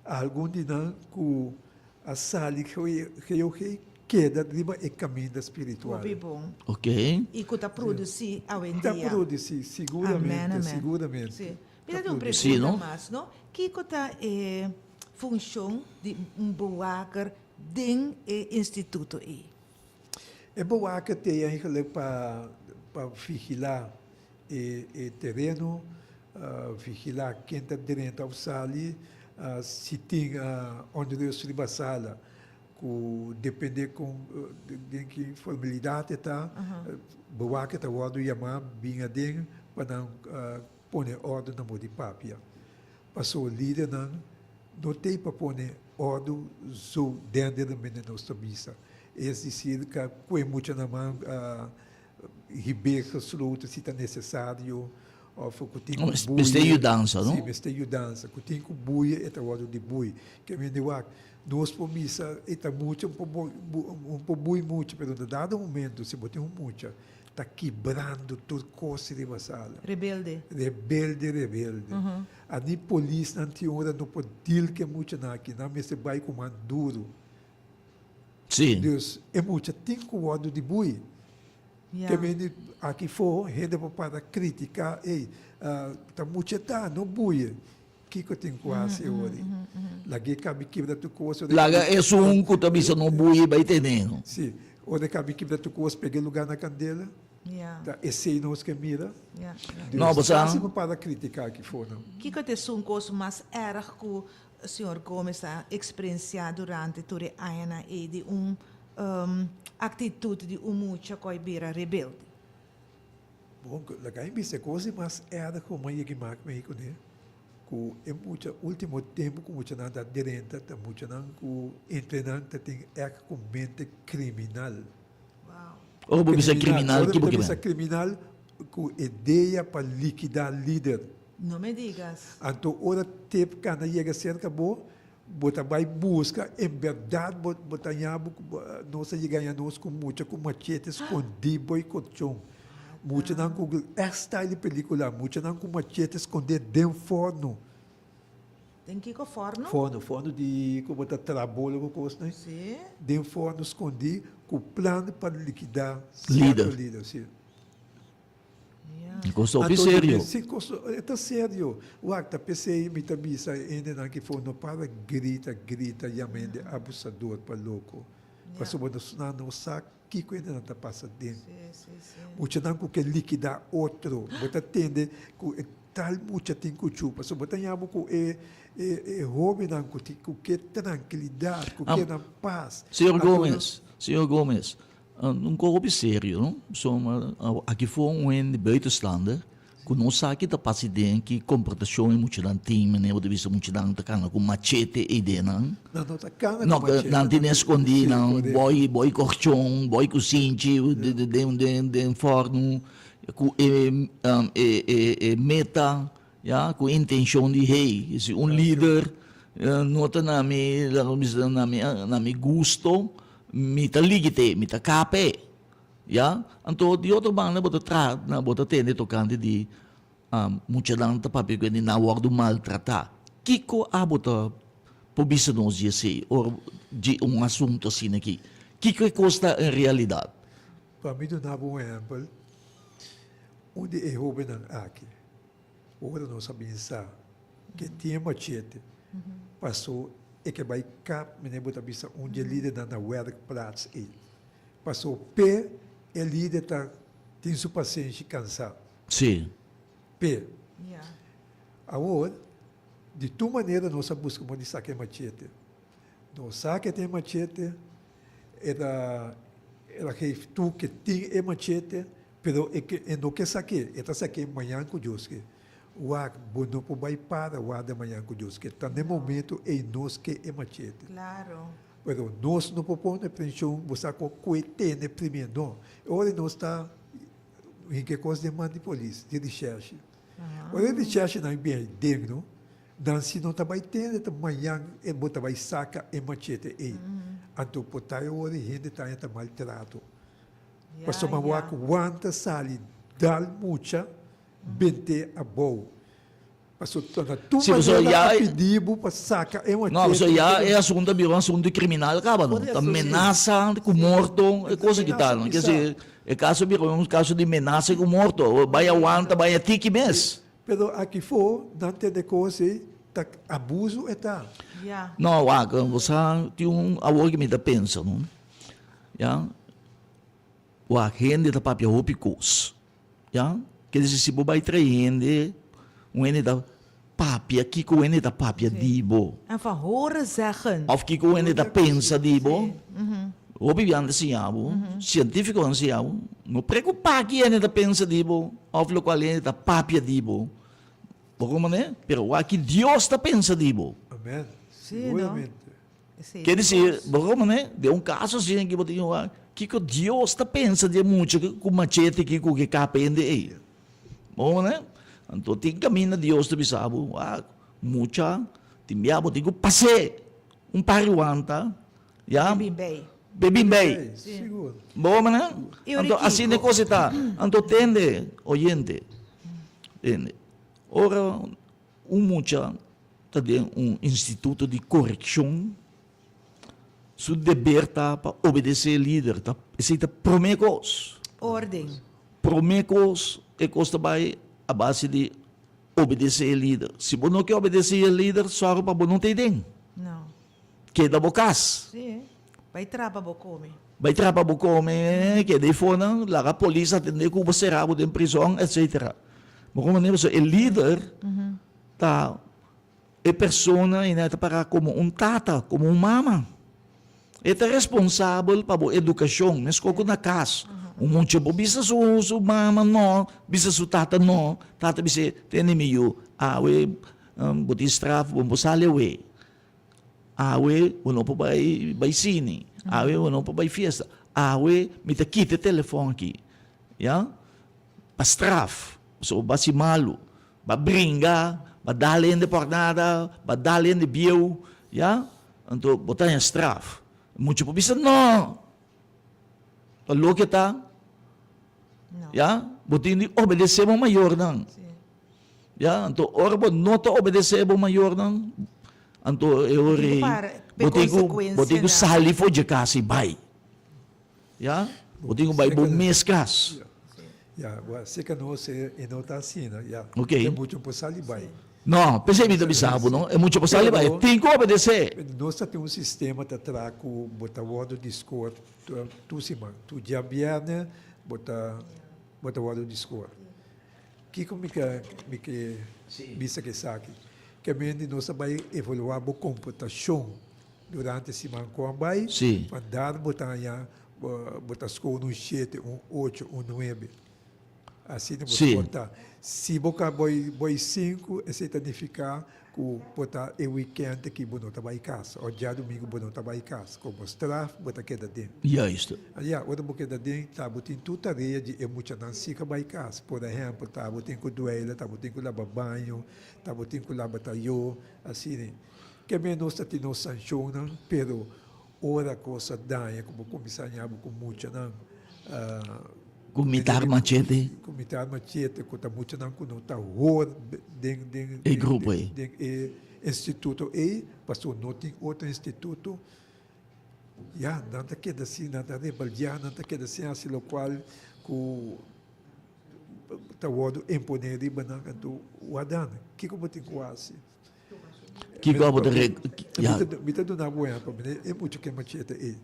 C: algun di nan ku a sali GOG keda riba e kaminda spiritual.
B: Hopi bon.
A: Ok.
B: I ku ta produsí awendia.
C: Ta produsí, siguramente, siguramente.
B: Mi ta tin un pregunta mas, no? Kiko ta e funshon di un bewaker den e instituto ei?
C: E bewaker t'ei eigenlijk pa pa vigilá e e tereno, vigilá ken ta drenta òf sali, si tin onrust riba sala ku depende kon den ki formalidat e ta, bewaker ta wòrdu yamá bin aden pa nan Pone òrdu na bo di papia. Paso lidernan no tei pa pone òrdu zo denderamente nos ta bisa. Es disir ka kue mucha na man hib'é gesloten si ta nesesario òf ku tin ku bui.
A: Mester yudansa no?
C: Si mester yudansa. Ku tin ku bui e ta wòrdu di bui. Ke mende wak nos por bisa e ta mucha un por bui mucha pero na dado momento si bo tin un mucha Ta kibrando tur kos riba sala.
B: Rebelde.
C: Rebelde, rebelde. Ani polisnan tin ora no por deal ku e muchanan aki. Nan mester bai ku man duru.
A: Sí.
C: Dus e mucha tin ku wòrdu di bui.
B: Ja.
C: Ke mende aki fo hende por para kritiká, ey, ta mucha ta, no buie. Kiko tin ku hasi ori? Lag'é kabi kibra tur kos.
A: Laga esun ku ta bisa no bui bai tene no.
C: Sí. Ora e kabi kibra tur kos, pega e lugá na kandela. Ta esei nos ke mira.
A: No, bo sa.
C: Kasi bo para kritiká aki for nan.
B: Kiko ta esun kos mas erg ku señor Gomez a eksperensiá durante tur e añanan ei di un aktitut di un mucha ku a bira rebelde?
C: Bon, laga mi bisa e kos di mas erg ku mi a yega mak mei kuné, ku e mucha ultimo tempu ku muchanan ta drenta ta muchanan ku entre nan ta tin ègt ku mente kriminal.
A: Ora bo bisa kriminal, ki bo
C: Ora mi
A: ke
C: ta bisa
A: men?
C: kriminal ku idea pa likidá lider.
B: No me digas.
C: Anto ora tep kanda yega serka bo, Bo ta bai buska, en bèrdat bo bo ta haña bo ku nos a yega haña nos ku mucha ku machete skondí bo i korchon. Muchanan ku ègt style di pelíkula, muchanan ku machete skondé den fòrnu.
B: Den kiko fòrnu?
C: Fòrnu, fòrnu di ku bo ta traha bolo ku kosnan.
B: Sí.
C: Den fòrnu skondí ku plan pa likidá sierto lider, sí.
A: E kos ta hopi serio.
C: Si kos e ta serio. Wak ta p'esei mi ta bisa e hendenan ki for no para grita grita yama hende abusador pa loko. Pasobra nos nan no sa kiko hendenan ta pasa den. Muchanan ku ke likidá otro. Bo ta tende ku e. Tal mucha tin ku chupa. So bo ta yama ku e e hobennan ku tin ku ke trankilidat, ku ke nan pas.
A: Señor Gomez, señor Gomez, un kos hopi serio no, pasobra aki for un hende buitenstander ku no sa ki ta pasa den ki komportashon e muchanan tin, manera bo ta bisa muchanan ta kana ku machete ei den nan.
C: Nan no ta kana ku machete.
A: Nan tin eskondí nan boi boi korchon, boi kusinchi den den den fòrnu. Ku e e meta, ya, ku e intencion di hey, si un lider no ta na mi, laga nos bisa na mi na mi gusto, mi ta ligit'é, mi ta kap'é, ya. Anto di otro banda bo ta traha, bo ta tende tokante di muchanan ta papia ku hende nan a wòrdu maltratá. Kiko abo ta por bisa nos di esei ora di un asunto asina aki? Kiko e kos ta en realidat?
C: Pa mi duna bo un ehèmpel, un di e hóbennan aki, ora nos a bin sa ku e tin e machete, pasó e ke bai kap, meneer bo ta bisa un di e lidernan na wèrkplats ei. Pasó p'e e lider ta tin su pasenshi kansá.
A: Sí.
C: P'e. Awor, di tur manera nos a buska moda di saka e machete. Nos sa ku e tin e machete. E ta el a geef toe ke tin e machete, pero e ke e no ke sak'é, e ta sak'é mañan ku Dios ke. Wak, bo no por bai para warda mañan ku Dios ke. Ta n'e momento ei nos ke e machete.
B: Claro.
C: Pero nos no por pone prenshon, bo sa kon ku e tene primé, no. E ora nos ta hinka e kos den man di polis, di rishèrshe. Ora e rishèrshenan bin den, no, Dan si no ta bai tende ta mañan e bo ta bai saca e machete ey. Anto por ta e ora e hende ta haña ta maltrato. Pasobra bo a wanta sali dal mucha bente abou. Pasobra ta na tur manera a pidi bo pa saca e machete.
A: No, pasobra ya e asunto a bira un asunto criminal caba no. Ta menasa cu morto e cosa ki ta no. Kese e caso a bira un caso di menasa cu morto. Bai a wanta bai a tiki mes.
C: Pero aki fo nan tende cos ey ta abuso e ta.
B: Ya.
A: No wak bo sa tin un awor ki mi ta pensa no ya wak hende ta papia hopi cos ya ke disi si bo bai trae hende un hende ta papia kiko un hende ta papia di bo.
B: En van horen zeggen.
A: Of kiko un hende ta pensa di bo. Hopi biaha ta siña bo, sientífikonan siña bo, no preokupá ki hende ta pensa di bo òf lokual hende ta papia di bo. Bo komprendé? Pero wak ki Dios ta pensa di bo.
C: Amèn. Siguramente.
A: Ke disir, bo komprendé? Den un kaso asina ki bo tin wak, kiko Dios ta pensa di e mucha ku machete aki ku ke kap hende ei? Bo komprendé? Anto tin kaminda Dios ta bisa bo, wak, mucha, tin bia bo tin ku pas'é un par di wanta. Ya.
B: Be bin bay.
A: Be bin bay.
C: Sigur.
A: Bo hoor manan? Anto asina e cosa ta. Anto tende, oyente, tende. Ora un mucha ta den un instituto di korekshon, su deber ta pa obedesé e lider. Ta, esei ta promé kos.
B: Orden.
A: Promé kos, e kos ta bai a base di obedesé e lider. Si bo no ke obedesé e lider, sòru pa bo no ta ei den.
B: No.
A: Keda bo kas.
B: Sí, bai traha pa bo kome.
A: Bai traha pa bo kome, keda ei fonan, laga polis atendé ku bo, sera bo den prizòn, etsetera. Bo komprendé? Pasobra e lider ta e persona i nan ta pará komo un tata, komo un mama. E ta responsabel pa bo edukashon, meskos ku na kas. Un mucha por bisa su su mama no, bisa su tata no, tata bis'é, tende mi yu, awe bo tin straf, bo no por sali awe. Awe bo no por bai bai sini, awe bo no por bai fiesta, awe mi ta kita e telefon aki, ya, pa straf, pasobra bo a hasi malu, bo a bringa, bo a dal hende por nada, bo a dal hende bieu, ya, anto bo ta haña straf. Mucha por bisa no, pa loke ta, ya, bo tin di obedesé bo mayornan. Ya, anto ora bo no ta obedesé bo mayornan, anto e ora ei bo tin ku bo tin ku sali for dje kas i bai. Ya, bo tin ku bai bo mes kas.
C: Ya, bo seka nos e no ta asina, ya.
A: Ok.
C: E mucha por sali bai.
A: No, p'esei mi ta bisa bo, no, e mucha por sali bai, e tin ku obedesé.
C: Nos ta tin un sistema ta traha ku bo ta wòrdu di skor tur siman. Tur djabièrnè bo ta bo ta wòrdu di skor. Kiko mi ke mi ke bisa ku esaki? Ke men di nos a bai evaluá bo komportashon durante siman ku a bai, mandar bo ta haña bo ta skohe un shete, un ocho, un nuebe. Asina bo por ta. Si bo ka bai bai sinku, esei ta nifiká ku bo ta e wikènt aki bo no ta bai kas òf djadumingu bo no ta bai kas. Komo straf bo ta keda den.
A: Juist.
C: Ya, ora bo keda den, ta bo tin tur tarea di e muchanan si ka bai kas. Por ehèmpel, ta bo tin ku dueila, ta bo tin ku laba baño, ta bo tin ku laba tayó, asina. Ke men nos ta tin nos sanshonnan, pero ora kos a daña ku bo kuminsá ña bo ku muchanan.
A: Ku mitar machete.
C: Ku mitar machete, ku ta muchanan ku no ta hoor den den
A: E grupo ei.
C: Den e instituto ei, pasobra no tin otro instituto. Ya, nan ta keda sin, nan ta rebeldiá, nan ta keda sin hasi lokual ku ta wòrdu imponé riba nan. Anto, wadan, kiko bo tin ku hasi?
A: Kiko abo ta re
C: ya. Mi ta duna bo ehempel, mi e mucha ke machete ei.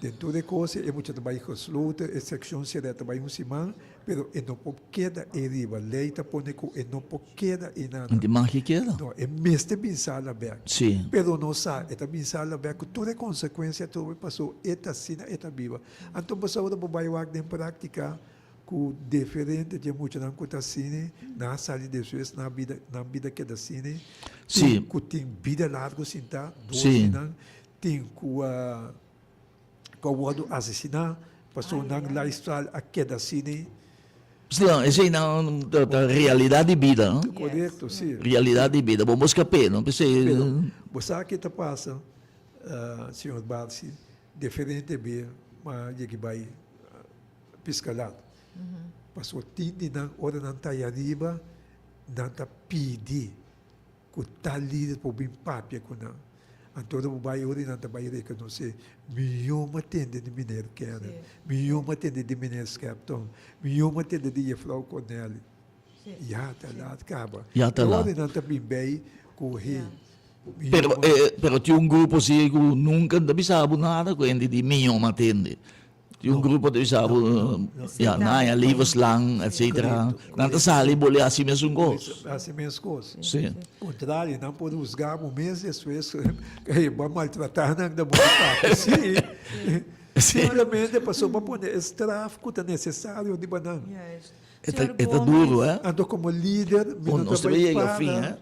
C: Den tur e kos e mucha ta bai gesloten, e sekshon sera ta bai un siman, pero e no por keda ei riba. Lei ta pone ku e no por keda ei nada.
A: Di mag e keda?
C: No, e mester bin sala bek.
A: Si.
C: Pero no sa, e ta bin sala bek ku tur e konsekuensia atrobe paso e ta asina e ta biba. Anto pasobra bo bai wak den praktika Ku diferente dje muchanan ku ta asina, nan a sali despues nan bida, nan bida keda asina.
A: Sí.
C: Tin ku tin bida largu sintá, dos
A: Sí.
C: di nan tin ku a ku a wòrdu asesiná, pasobra nan lifestyle a keda asina.
A: Sí, no, esei nan ta ta realidat di bida, no?
C: Korekto, sí.
A: Realidat di bida. Bo buska p'e, no? P'esei.
C: Pero bo sa ke ta pasa, señor Barsi, diferente be m'a yegi bai Piskalat. Pasobra tin di nan ora nan ta ai ariba, nan ta pidi ku tal lider por bin papia ku nan. Anto ora bo bai ora nan ta bai rekonosé, Mihó mi a tende di meneer Kenneth, mihó mi a tende di meneer Skepton, mihó mi a tende di jefrouw Cornellie. Ya ta laat kaba.
A: Ya ta laat.
C: Ora nan ta bin bei ku he.
A: Pero, pero tin un grupo si ku nunka no ta bisa bo nada ku hende di mihó mi a tende. Tin un grupo ta bisa bo, ya, nan haña levenslang, etcetera. Nan ta sali bole hasi mesun kos.
C: Hasi mes kos.
A: Sí.
C: Kontrario, nan por husga bo mes despues ke bo a maltratá nan den bo papia. Sí. Simplemente pasobra bo a pone e straf ku ta nesesario riba nan.
A: E ta duro, eh.
C: Anto komo lider mi no ta bai para.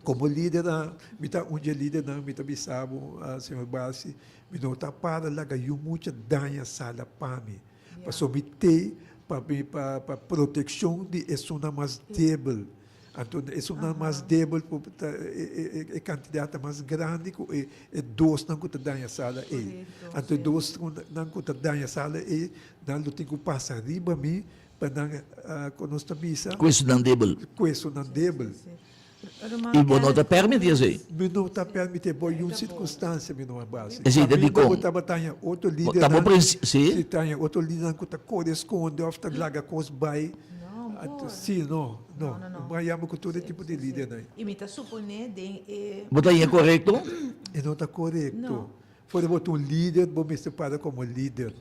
C: Komo lidernan, mi ta un dje lidernan, mi ta bisa bo, señor Barsi, mi no ta para laga yu mucha daña sala pa mi. Pasobra mi t'ei pa mi pa pa protekshon di esunnan mas debel. Anto esunnan mas debel por ta e e kantidat ta mas grandi ku e e dosnan ku ta daña sala ei. Anto e dosnan ku ta daña sala ei, nan lo tin ku pasa riba mi Pa nan, ku nos ta bisa.
A: Ku esunnan debel.
C: Ku esunnan debel.
A: I bo no ta permití esei.
C: Mi no ta permití bo yun sirkunstansia mi no a base.
A: Esei ta dikon.
C: Bo tabata haña otro lidernan.
A: Ta bo prinsi, si.
C: Si ta haña otro lidernan ku ta kore skonde òf ta laga kos bai.
B: No, por.
C: Si, no, no. Mi a yama ku tur e tipo di lidernan.
B: I mi ta suponé den e.
A: Bo ta haña korekto?
C: E no ta korekto. Foda bo ta un lider, bo mester para komo lider.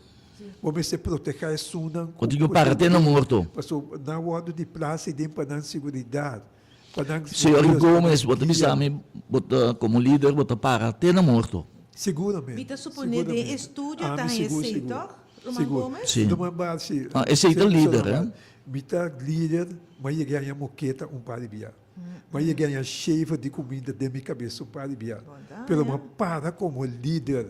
C: Bo mester protegá esunnan
A: ku. Bo tin ku para te na morto.
C: Pasobra nan wòrdu di plasa ei den pa nan seguridat, pa nan.
A: Señor Gomez, bo ta bisa mi, bo ta komo lider bo ta para te na morto.
C: Siguramente.
B: Mi ta suponé den e studio ta haña esei, tòg, Ruman Gomez?
A: Si.
C: Ruman Barsi.
A: Ah, esei ta lider, eh?
C: Mi ta lider, mi a yega haña moketa un par di bia. Mi a yega haña shaver di kuminda den mi kabes un par di bia. Pero mi a para komo lider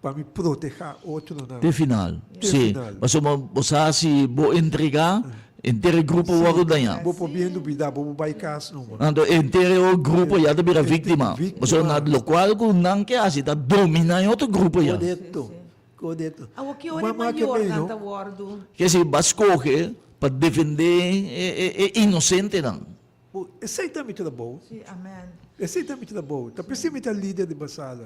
C: pa mi protehá otronan.
A: Te final.
C: Te
A: Sí.
C: final.
A: Pasobra bo sa si bo entregá, henter e grupo wòrdu dañá.
C: Bo por bien lubidá, bo por bai kas numa.
A: Anto henter e otro grupo ya ta bira víktima.
C: Víktima.
A: Pasobra na lokual ku nan ke hasi ta dominá e otro grupo ya.
C: Korekto, korekto.
B: Awor ki ora e mayornan ta wòrdu?
A: Ke si bo a skohe pa defendé e inosentenan.
C: Bo, esei ta mi trabou.
B: Sí, amen.
C: Esei ta mi trabou. Ta p'esei mi ta lider di basala.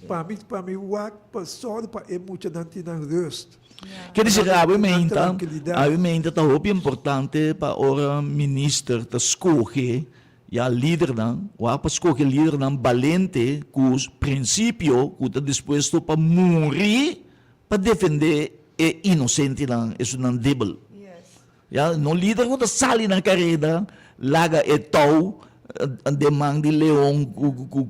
C: Pa mi, pa mi wak, pa sòru pa e muchanan tin nan rust.
A: Ke di ser awe
C: Nan
A: meinta,
C: trankilidat.
A: awe meinta ta hopi importante pa ora minister ta skohe ya lidernan, wak pa skohe lidernan balente ku prinsipio ku ta dispuesto pa muri pa defende e inosentenan, esunnan debel.
B: Yes.
A: Ya, no lider ku ta sali na kareda laga e tou den man di leon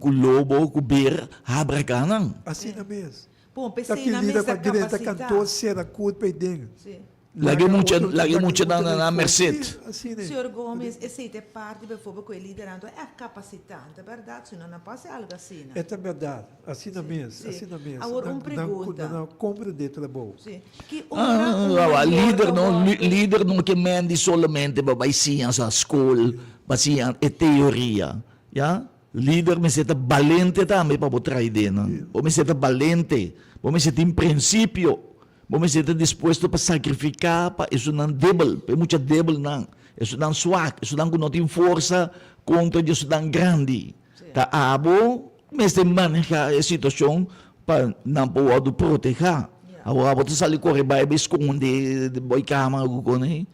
A: ku lobo ku ber habraká nan.
C: Asina mes.
B: Bon,
C: Ta
B: p'esei
C: tin
B: nan
C: lider
B: mester
C: pa drenta
B: kapasitá.
C: kantor sera kurt p'ei den.
B: Sí.
A: Laga e
C: Laga
A: mucha,
C: otro
A: laga e
C: laga e
A: muchanan
C: muchanan
A: na nan
C: for.
A: merced.
C: Sí, asina.
B: Señor Gomez, esei ta e parti bijvoorbeeld ku e lidernan ta ègt kapasitá, no ta bèrdat? Si no, nan por hasi algu asina.
C: E ta bèrdat. Asina mes,
B: Sí.
C: asina mes.
B: Awor
C: Nan
B: un
C: nan
B: pregunta.
C: nan komprendé trabou.
B: Sí. Ki ora un
A: Ah,
B: mayor
A: lider
B: ta
A: no,
B: wòrdu.
A: lider no ke mendi solamente pa bai siña sa skol, pa siña e teoria, ya. Lider mester ta balente tambe pa bo trae den nan. Bo mester ta balente, bo mester tin prinsipio, bo mester ta dispuesto pa sakrifiká pa esunnan debel, pa e mucha debelnan, esunnan swak, esunnan ku no tin forsa kontra di esunnan grandi. Ta abo mester manehá e situashon pa nan por wòrdu protehá. Awor abo ta sali kore bai bai skonde bo e kama ku kone.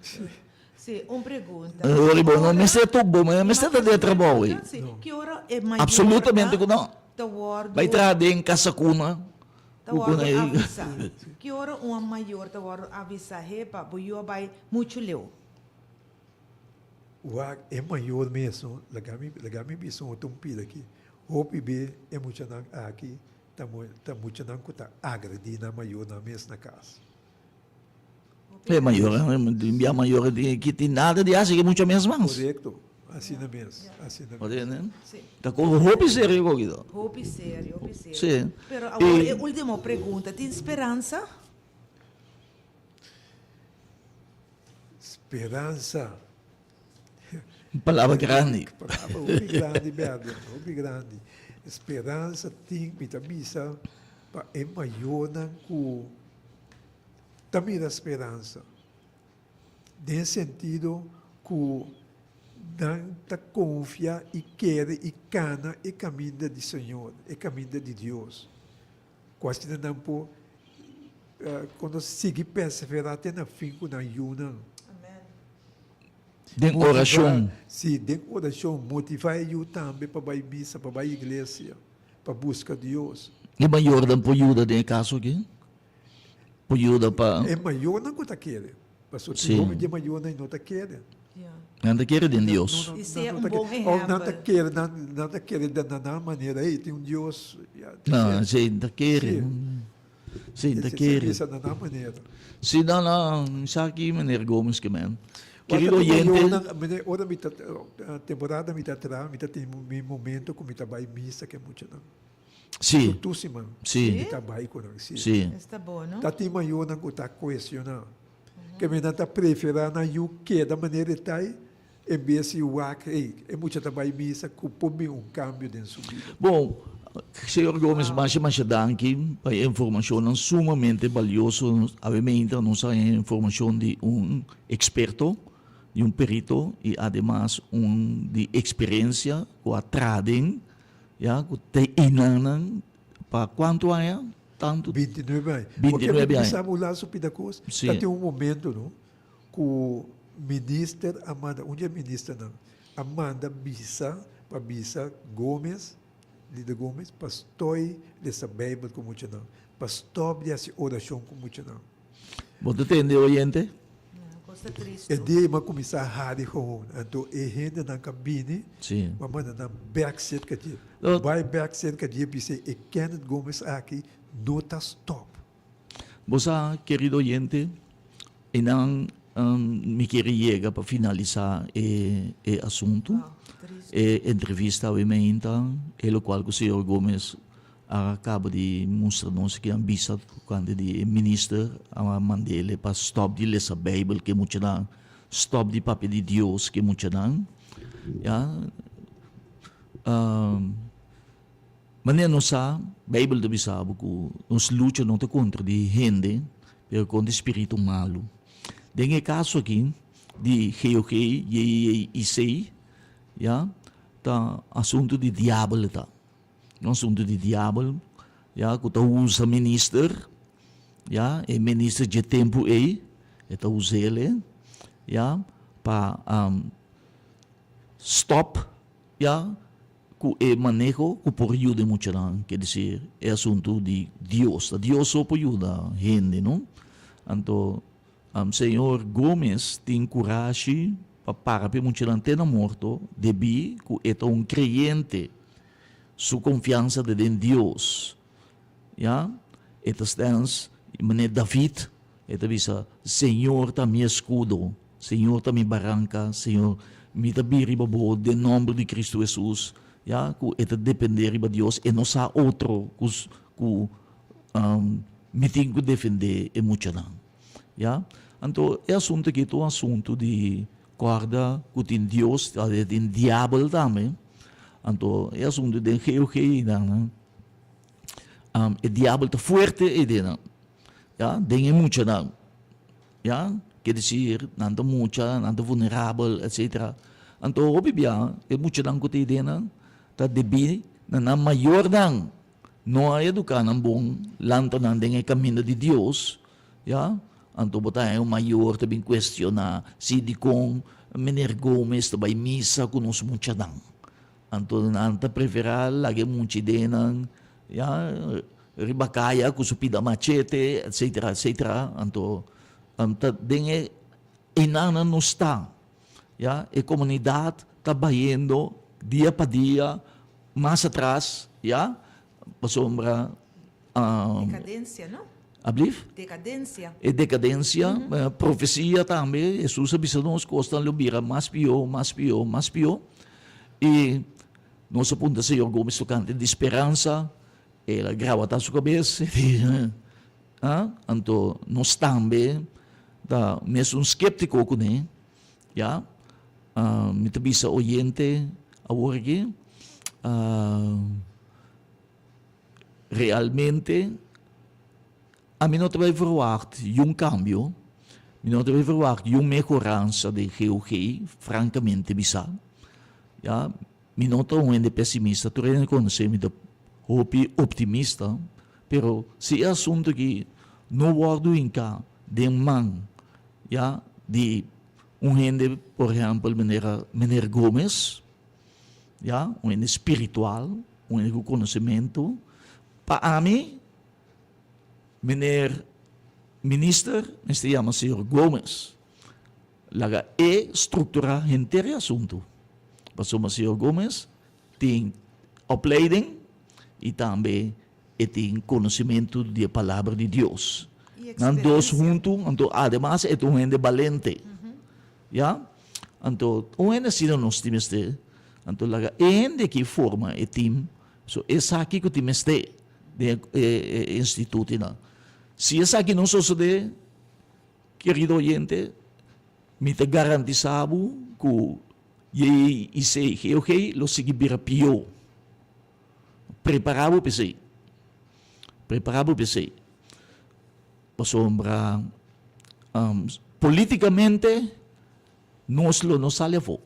B: Sí, un pregunta.
A: Ora bo no mester tok bo mester ta den trabou ei.
B: Sí, ki ora e mayor
A: Absolutamente ku no.
B: ta wòrdu.
A: Bai traha den kasa kuna.
B: Ta wòrdu avisá. Ki ora un mayor ta wòrdu avisá, hepa, bo yu a bai muchu leu.
C: Wak e mayor mes no, laga mi laga mi bisa un otro un pida aki. Hopi be e muchanan aki ta ta muchanan ku ta agredí nan mayornan mes na kas.
A: E mayor, bia mayor ki tin nada di hasi ki mucha mes mas.
C: Korekto, asina mes, asina mes.
A: Ta ko hopi serio ko kido.
B: Hopi serio, hopi serio.
A: Si.
B: Pero awor e ultimo pregunta, tin speransa?
C: Speransa.
A: Un palabra grandi.
C: Palabra hopi grandi berde, hopi grandi. Speransa tin, mi ta bisa pa e mayornan ku ta mira speransa den sentido ku nan ta konfia i kere i kana e kaminda di Señor, e kaminda di Dios. Ku asina nan por kono sigui perseverá te na fin ku nan yunan.
A: Den orashon.
C: Sí, den orashon. Motivá e yu tambe pa bai misa, pa bai iglesia, pa buska Dios.
A: E mayornan por yuda den e kaso aki? Por yuda pa.
C: E mayornan ku ta kere. Pasobra tin hopi di e mayornan no ta kere.
A: Nan ta kere den Dios.
B: I sea un bon ehèmpel.
C: Nan ta kere, nan ta kere den nan manera, hey, tin un Dios.
A: No, si ta kere. Si ta kere.
C: Bisa na nan manera.
A: Si, no, no, mi sa ki meneer Gomez ke men. Kerido oyente.
C: Ora mi ta, temporada mi ta traha, mi ta tin mi momento ku mi ta bai misa ke muchanan.
A: Sí.
C: Tur siman.
A: Sí.
C: Mi ta bai ku nan, sí.
A: Sí.
B: Esta bo, no?
C: Ta tin mayornan ku ta kuestioná. Ke mi nan ta preferá nan yu keda manera e ta ei, en bes di wak, ei, e mucha ta bai misa ku por bin un kambio den su bida.
A: Bon, señor Gomez, masha masha danki pa e informashonnan sumamente balioso. Awe meinta nos a haña informashon di un eksperto, di un perito i ademas un di eksperensia ku a traha den Ya ku te inannan pa kuantu aña? Tantu?
C: 29 aña.
A: 29 aña.
C: Porque mi sa su pida kos.
A: Sí.
C: Ta tin un momento no ku minister a manda, un di e ministernan a manda bisa pa bisa Gomez, lider Gomez, pa stoi lesa Bijbel ku muchanan, pa stop di hasi orashon ku muchanan.
A: Bo ta tende oyente?
C: E dia ei mi a kuminsá hari gewoon. Anto e hendenan ku a bini, mi a manda nan bèk serka dje. Bai bèk serka dje bis'é e Kenneth Gomez aki no ta stòp.
A: Bo sa, kerido oyente, einan mi kere yega pa finalisá e e asuntu, e entrevista awe meinta, e lokual ku señor Gomez A caba di mustra nos ki nan bisa tocante di e minister a mandele pa stop di lesa bijbel ke muchanan, stop di papia di Dios ke muchanan, ya. Manera nos sa, bijbel ta bisa bo cu nos lucha no ta contra di hende, pero contra di spiritu malu. Den e caso aki di GOG, JJIC, ya, ta asunto di diabel ta. Un asuntu di diabel, ya, ku ta usa minister, ya, e minister dje tempu ei, e ta us'el, ya, pa stop, ya, ku e maneho ku por yuda e muchanan, ke desir e asuntu di Dios, ta Dios so por yuda hende, no? Anto. Señor Gomez tin kurashi pa para p'e muchanan te na morto debí ku e ta un kreyente. Su konfiansa ta den Dios. Ya, e ta stens manera David, e ta bisa, Señor ta mi eskudo, Señor ta mi baranka, Señor, mi ta bira riba bo den nòmber di Kristu Hesus. Ya, ku e ta dependé riba Dios, e no sa otro ku ku mi tin ku defendé e muchanan. Ya, anto e asuntu aki ta un asuntu di kòrda ku tin Dios, tin diabel tambe. Anto e asuntu den GOG nan. E diabel ta fuerte ei den nan, ya, den e muchanan, ya, ke desir nan ta mucha, nan ta vulnerabel, etcetera. Anto hopi bia e muchanan ku ta ei den nan ta debí na nan mayornan no a eduká nan bon, lanta nan den e kaminda di Dios, ya. Anto bo ta haña un mayor ta bin kuestioná si dikon Meneer Gomez ta bai misa ku nos muchanan. Anto nan ta preferá laga e muchidenan ya riba kaya ku su pida machete etcetera etcetera anto ta den e einan nos ta ya e komunidat ta bayendo dia pa dia mas atras ya pasobra
B: Dekadensia no?
A: Ablief?
B: Dekadensia.
A: E dekadensia, profesia tambe, Hesus a bisa nos kosnan lo bira mas pió, mas pió, mas pió. I nos a puntra señor Gomez tokante di speransa, el a grawatá su kabes, e di, ah, anto nos tambe ta mesun skeptiko kuné, ya. Mi ta bisa oyente awor aki, Realmente ami no ta bay verwacht yun cambio, mi no ta bay verwacht yun mehoransa den GOG, francamente bisa. Ya, mi no ta un hende pesimista, tur hende conoce mi ta hopi optimista, pero si e asunto aki no wordo hinca den man, ya, di un hende, por ehempel manera meneer Gomez, Ya, un hende spiritual, un hende ku konosementu. Pa ami, meneer minister mester yama señor Gomez. Laga e strukturá henter e asuntu. Pasobra señor Gomez tin opleiding i tambe e tin konosementu di e palabra di Dios. Nan dos huntu, anto ademas e ta un hende balente. Ya? Anto un hende asina nos tin mester. Anto laga e hende aki forma e team. So esaki ku tin mester den e institutonan. Si esaki no sosode, kerido oyente, mi ta garantisa bo ku JICGOG lo sigui bira pió. Prepara bo p'esei. Prepara bo p'esei. Pasobra politikamente nos lo no sali afó.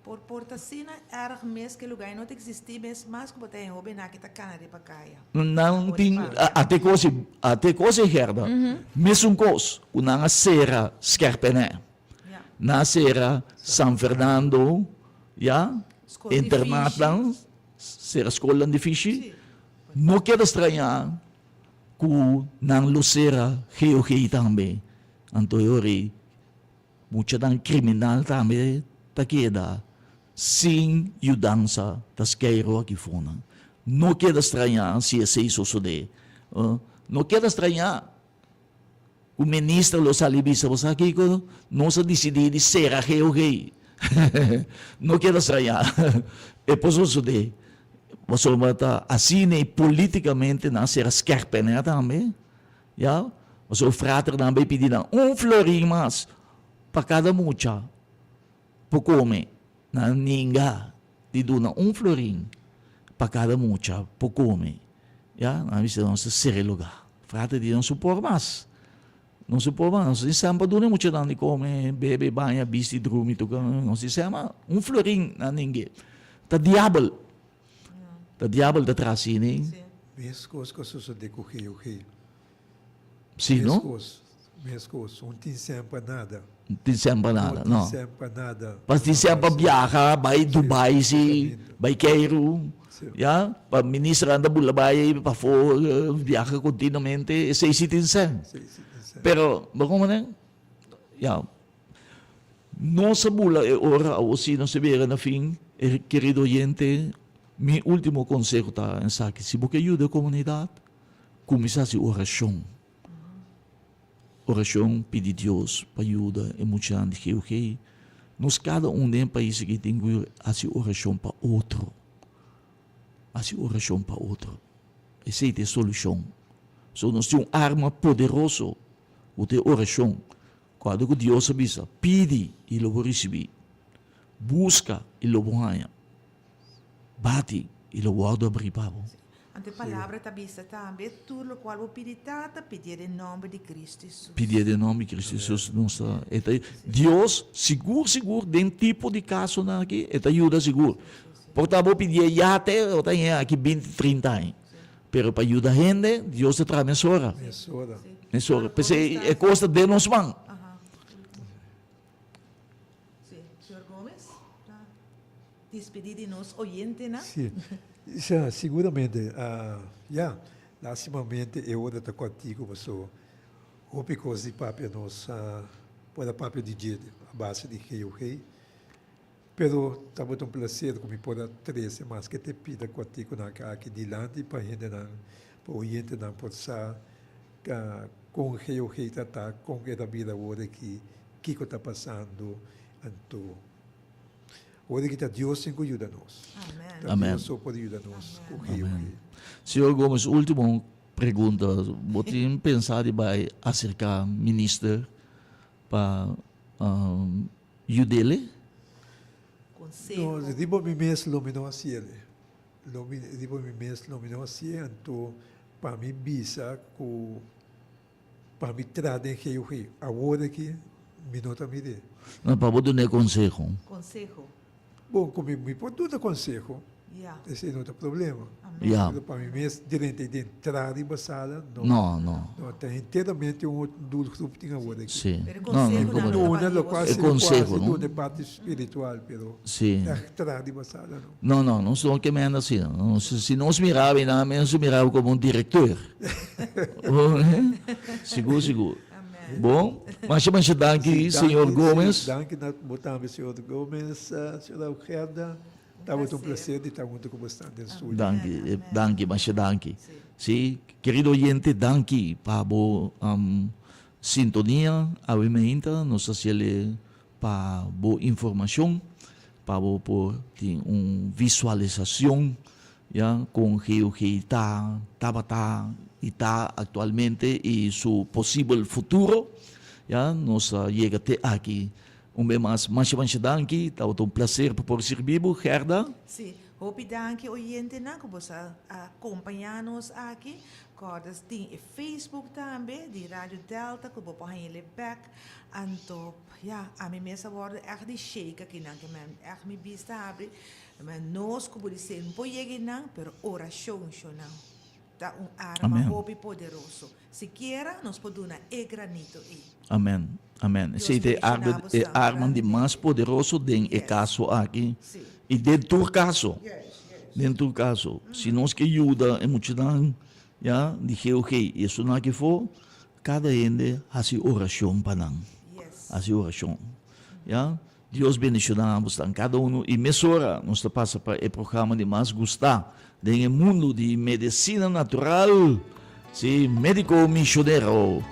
B: Por por ta asina erg mes ku e lugá ei no ta eksistí mes mas ku bo ta e hóbennan aki ta kana riba kaya.
A: Nan tin ate kos i ate kos i Gerda. Mesun kos ku nan a sera Skerpenè. Nan a sera San Fernando ya internatnan sera skolnan di fishi. No keda strañá Ku nan lo sera GOG tambe, anto e ora ei muchanan kriminal tambe ta keda sin yudansa ta skeiro aki fonan. No keda strañá si esei sosodé. No keda strañá ku minister lo sali bisa bo sa kiko nos a disidí di sera GOG. No keda strañá e por sosodé. Pasobra ta asina i politikamente nan a sera skèrpènè tambe, ya. Pasobra fraternan bai pidi nan un florin mas pa kada mucha por kome. Nan ninga di duna un florin pa kada mucha por kome, ya. Nan a bisa nos ta sera e lugá. Frater di nos no por mas. Nos no por mas. Nos tin sèn pa duna e muchanan di kome, bebe, baña, bisti, drumi, tur kos. Nos tin sèn mas un florin nan ninge. Ta diabel. Ta diabel ta tras hini.
C: Mes kos ku a sosodé ku GOG.
A: Sí, no?
C: Mes kos, mes kos. Un tin sèn pa nada.
A: Un tin sèn pa nada,
C: no. No tin sèn pa nada.
A: Pa tin sèn pa biaha, bai Dubai sí, bai Keiru, ya. Pa minister anda bula bai pafó, biaha kontinuamente, esei sí tin sèn.
C: Esei sí tin sèn.
A: Pero, bo comprende? Ya. Nos a bula e ora awo si nos ta bira na fin, kerido oyente, mi ultimo conseho ta esaki, si bo ke yuda e comunidad, cuminsa haci oracion. Oracion pidi Dios pa yuda e muchanan di GOG. Nos cada un den e pais aki tin cu haci oracion pa otro. Haci oracion pa otro. Esey ta e solucion. So nos tin un arma poderoso cu ta e oracion. Cuando cu Dios a bisa, Pidi y lo bo ricibi, busca y lo bo haña, bati y lo wordo abri pa bo.
B: Anto e palabra ta bisa tambe, Tur locual bo pidi Tata, pidié den nomber di Cristo Hesus.
A: Pidié den nomber di Cristo Hesus. Nos ta, e ta, Dios sigur sigur den tipo di casonan aki e ta yuda sigur. Por ta bo pidié ya te, bo ta haña aki binti, trinta aña. Pero pa yuda hende, Dios ta traha mesora.
C: Mesora.
A: Mesora. P'esei e kos ta den nos man.
B: Sí. Señor Gomez, ta dispedí di nos oyentenan.
C: Sí. Ja, siguramente. Ya, lastimamente e ora ta kòrtiku paso hopi kos di papia nos por a papia di dje a base di GOG. Pero tabata un placer cu mi por a trece maske te pida cuaticonan aki dilanti pa hendenan, pa oyentenan por sa con GOG ta ta, con e ta bira awor aki, kico ta pasando. Anto, awor aki ta Dios tin cu yuda nos.
B: Amen.
C: Ta Dios so por yuda nos cu GOG.
A: Señor Gomez, ultimo pregunta. Bo tin pensa di bay acerca minister pa Yudele?
B: Conseho.
C: No, riba mi mes lo mi no haciele. Lo mi, riba mi mes lo mi no hacié, anto pa mi bisa cu pa mi tra den GOG awor aki mi no ta mir'é.
A: No, pa bo dun'é conseho.
B: Conseho.
C: Bon, cu mi, mi por duna conseho.
B: Ya.
C: Esei no ta problema.
B: Amen.
A: Ya.
C: Pero pa mi mes drenta i den tra riba sala, no.
A: No, no.
C: No, ta henteramente un otro doelgroep tin awor aki.
A: Sí.
B: Pero e
A: No, no,
B: consehonan
A: como
B: ta
C: Duna
B: pa
C: lo cual
A: E
C: si
A: conseho,
C: cual si
A: no?
C: duna e parti spiritual, pero
A: Sí.
C: echt tra riba sala no.
A: No, no, nos no ke menda asina. No, si, si nos miraba i nan mes nos miraba como un directeur. Sigur, sigur.
B: Amen.
A: Bon, masha masha danki,
C: Sí,
A: señor
C: danki, sí,
A: Gomez.
C: danki na bo tambe, señor Gomez, señora Gerda. Tabata un placer di ta hunto cu bosnan den studio.
A: Danki, danki, masha danki. Sí, kerido oyente, danki pa bo sintonia awe meinta. Nos ta haciele pa bo informacion, pa bo por tin un visualisacion ya con GOG ta, tabata y ta actualmente y su posibel futuro. Ya, nos a yega te aki. Un be mas, masha masha danki, tabata un placer pa por sirbi bo, Gerda.
B: Sí, hopi danki oyentenan ku boso a a kompañá nos aki. Kòrda tin e Facebook tambe di Radio Delta ku bo por hañ'e bèk. Anto, ya, ami mes a wòrdu ègt di shake akinan ke men ègt mi bista habri. Men nos ku bo di sey no por yega einan, pero orashon shonnan ta un arma hopi poderoso. Sikiera nos por duna e granito ei.
A: Amen, amen.
B: Dios
A: Esei ta e
B: bendiciona
A: arma,
B: bo
A: e
B: san
A: arma di mas
B: grandemente.
A: poderoso den e
B: Yes.
A: kaso aki
B: Sí.
A: i den tur kaso.
B: Yes, yes.
A: Den tur kaso. Si nos ke yuda e muchanan, ya, di GOG i esunnan aki afó, kada hende hasi orashon pa nan.
B: Yes.
A: Hasi orashon. Ya. Dios bendiciona abosnan cada uno y mesora nos ta pasa pa e programa di mas gusta den e mundo di medecina natural, si, Medico Misionero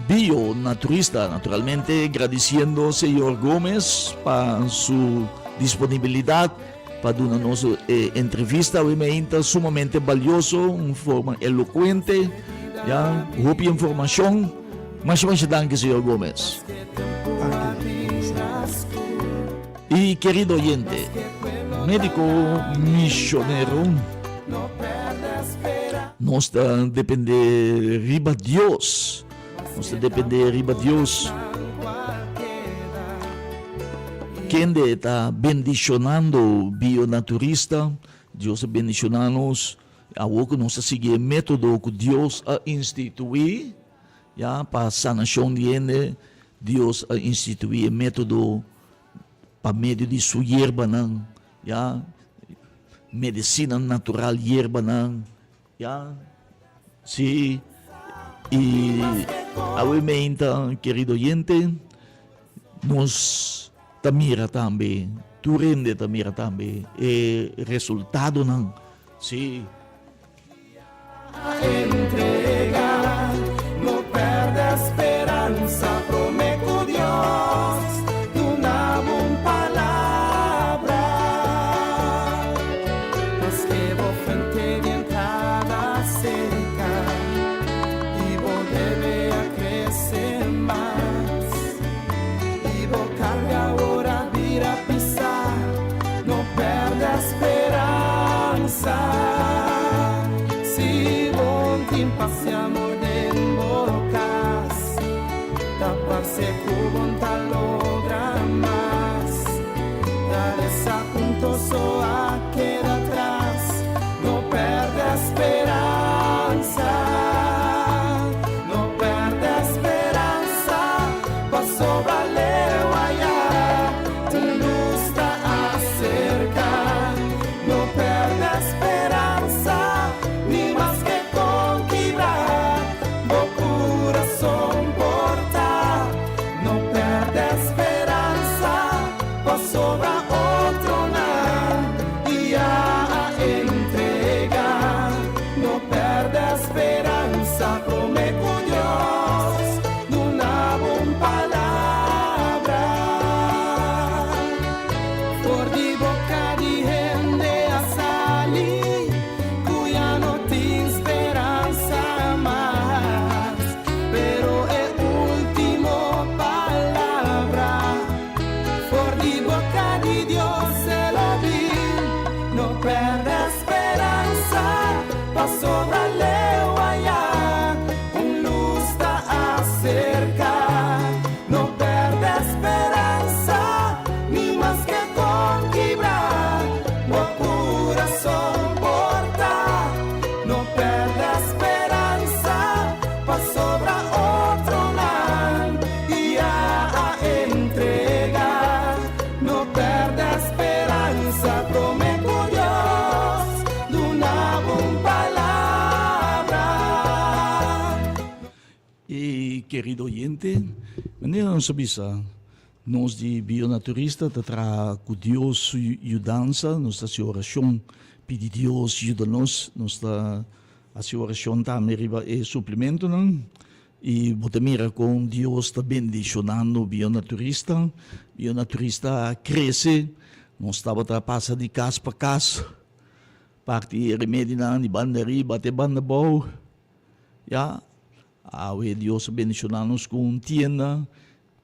A: Bio Naturista, naturalmente gradiciendo señor Gomez pa su disponibilidad pa duna nos e entrevista hoy meinta sumamente valioso, un forma elocuente, ya, hopi informacion. Masha masha danki señor Gomez. Y querido oyente, médico misionero, nos ta depende riba Dios. Nos ta depende riba Dios. Kende ta bendicionando bionaturista, Dios a bendiciona nos. Awor ku nos ta sigui e método ku Dios a instituí, ya, pa sanashon di hende, Dios a instituí e método pa medio di su yerbanan, ya, medisina natural, yerbanan, ya, sí. I awe meinta, kerido oyente, nos ta mira tambe, tur hende ta mira tambe e resultadonan, sí. Y kerido oyente, manera nos a bisa, nos di Bionaturista ta traha cu Dios su yudansa, nos ta haci oracion pidi Dios yuda nos, nos ta haci oracion tambe riba e suplementonan y bo ta mira con Dios ta bendicionando Bionaturista. Bionaturista a crece, nos tabata pasa di cas pa cas, parti e remedinan di banda riba te banda abou. Ya, awe Dios a bendiciona nos cu un tienda,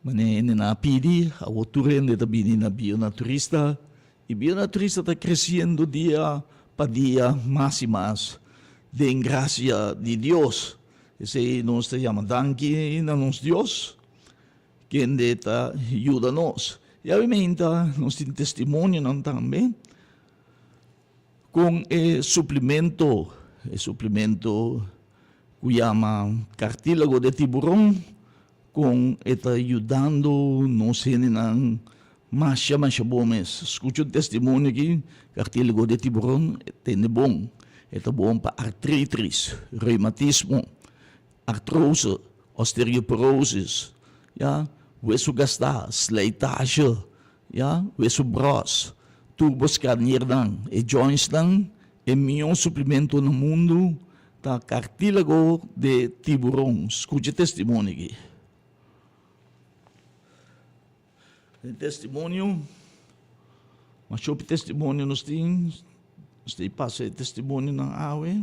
A: manera hende nan a pidi, awor tur hende ta bini na Bionaturista, y Bionaturista ta creciendo dia pa dia mas y mas den gracia di Dios. Esey nos ta yama danki na nos Dios, kende ta yuda nos. Y awe meinta nos tin testimonionan tambe. Con e suplemento, e suplemento cu yama cartílago de tiburon, con e ta yudando nos hendenan masha masha bon mes. Scucha un testimonio aki, cartílago de tiburon tende bon, e ta bon pa artritis, reumatismo, artrose, osteoporosis, ya, hueso gastá, slijtage, Ya, wesu bros, tur bo skarniernan, e jointsnan, e mihó suplemento na mundu ta kartílago de tiburon. Skucha e testimonio aki. E testimonio, mas hopi testimonio nos tin, nos ta pasa e testimonionan awe.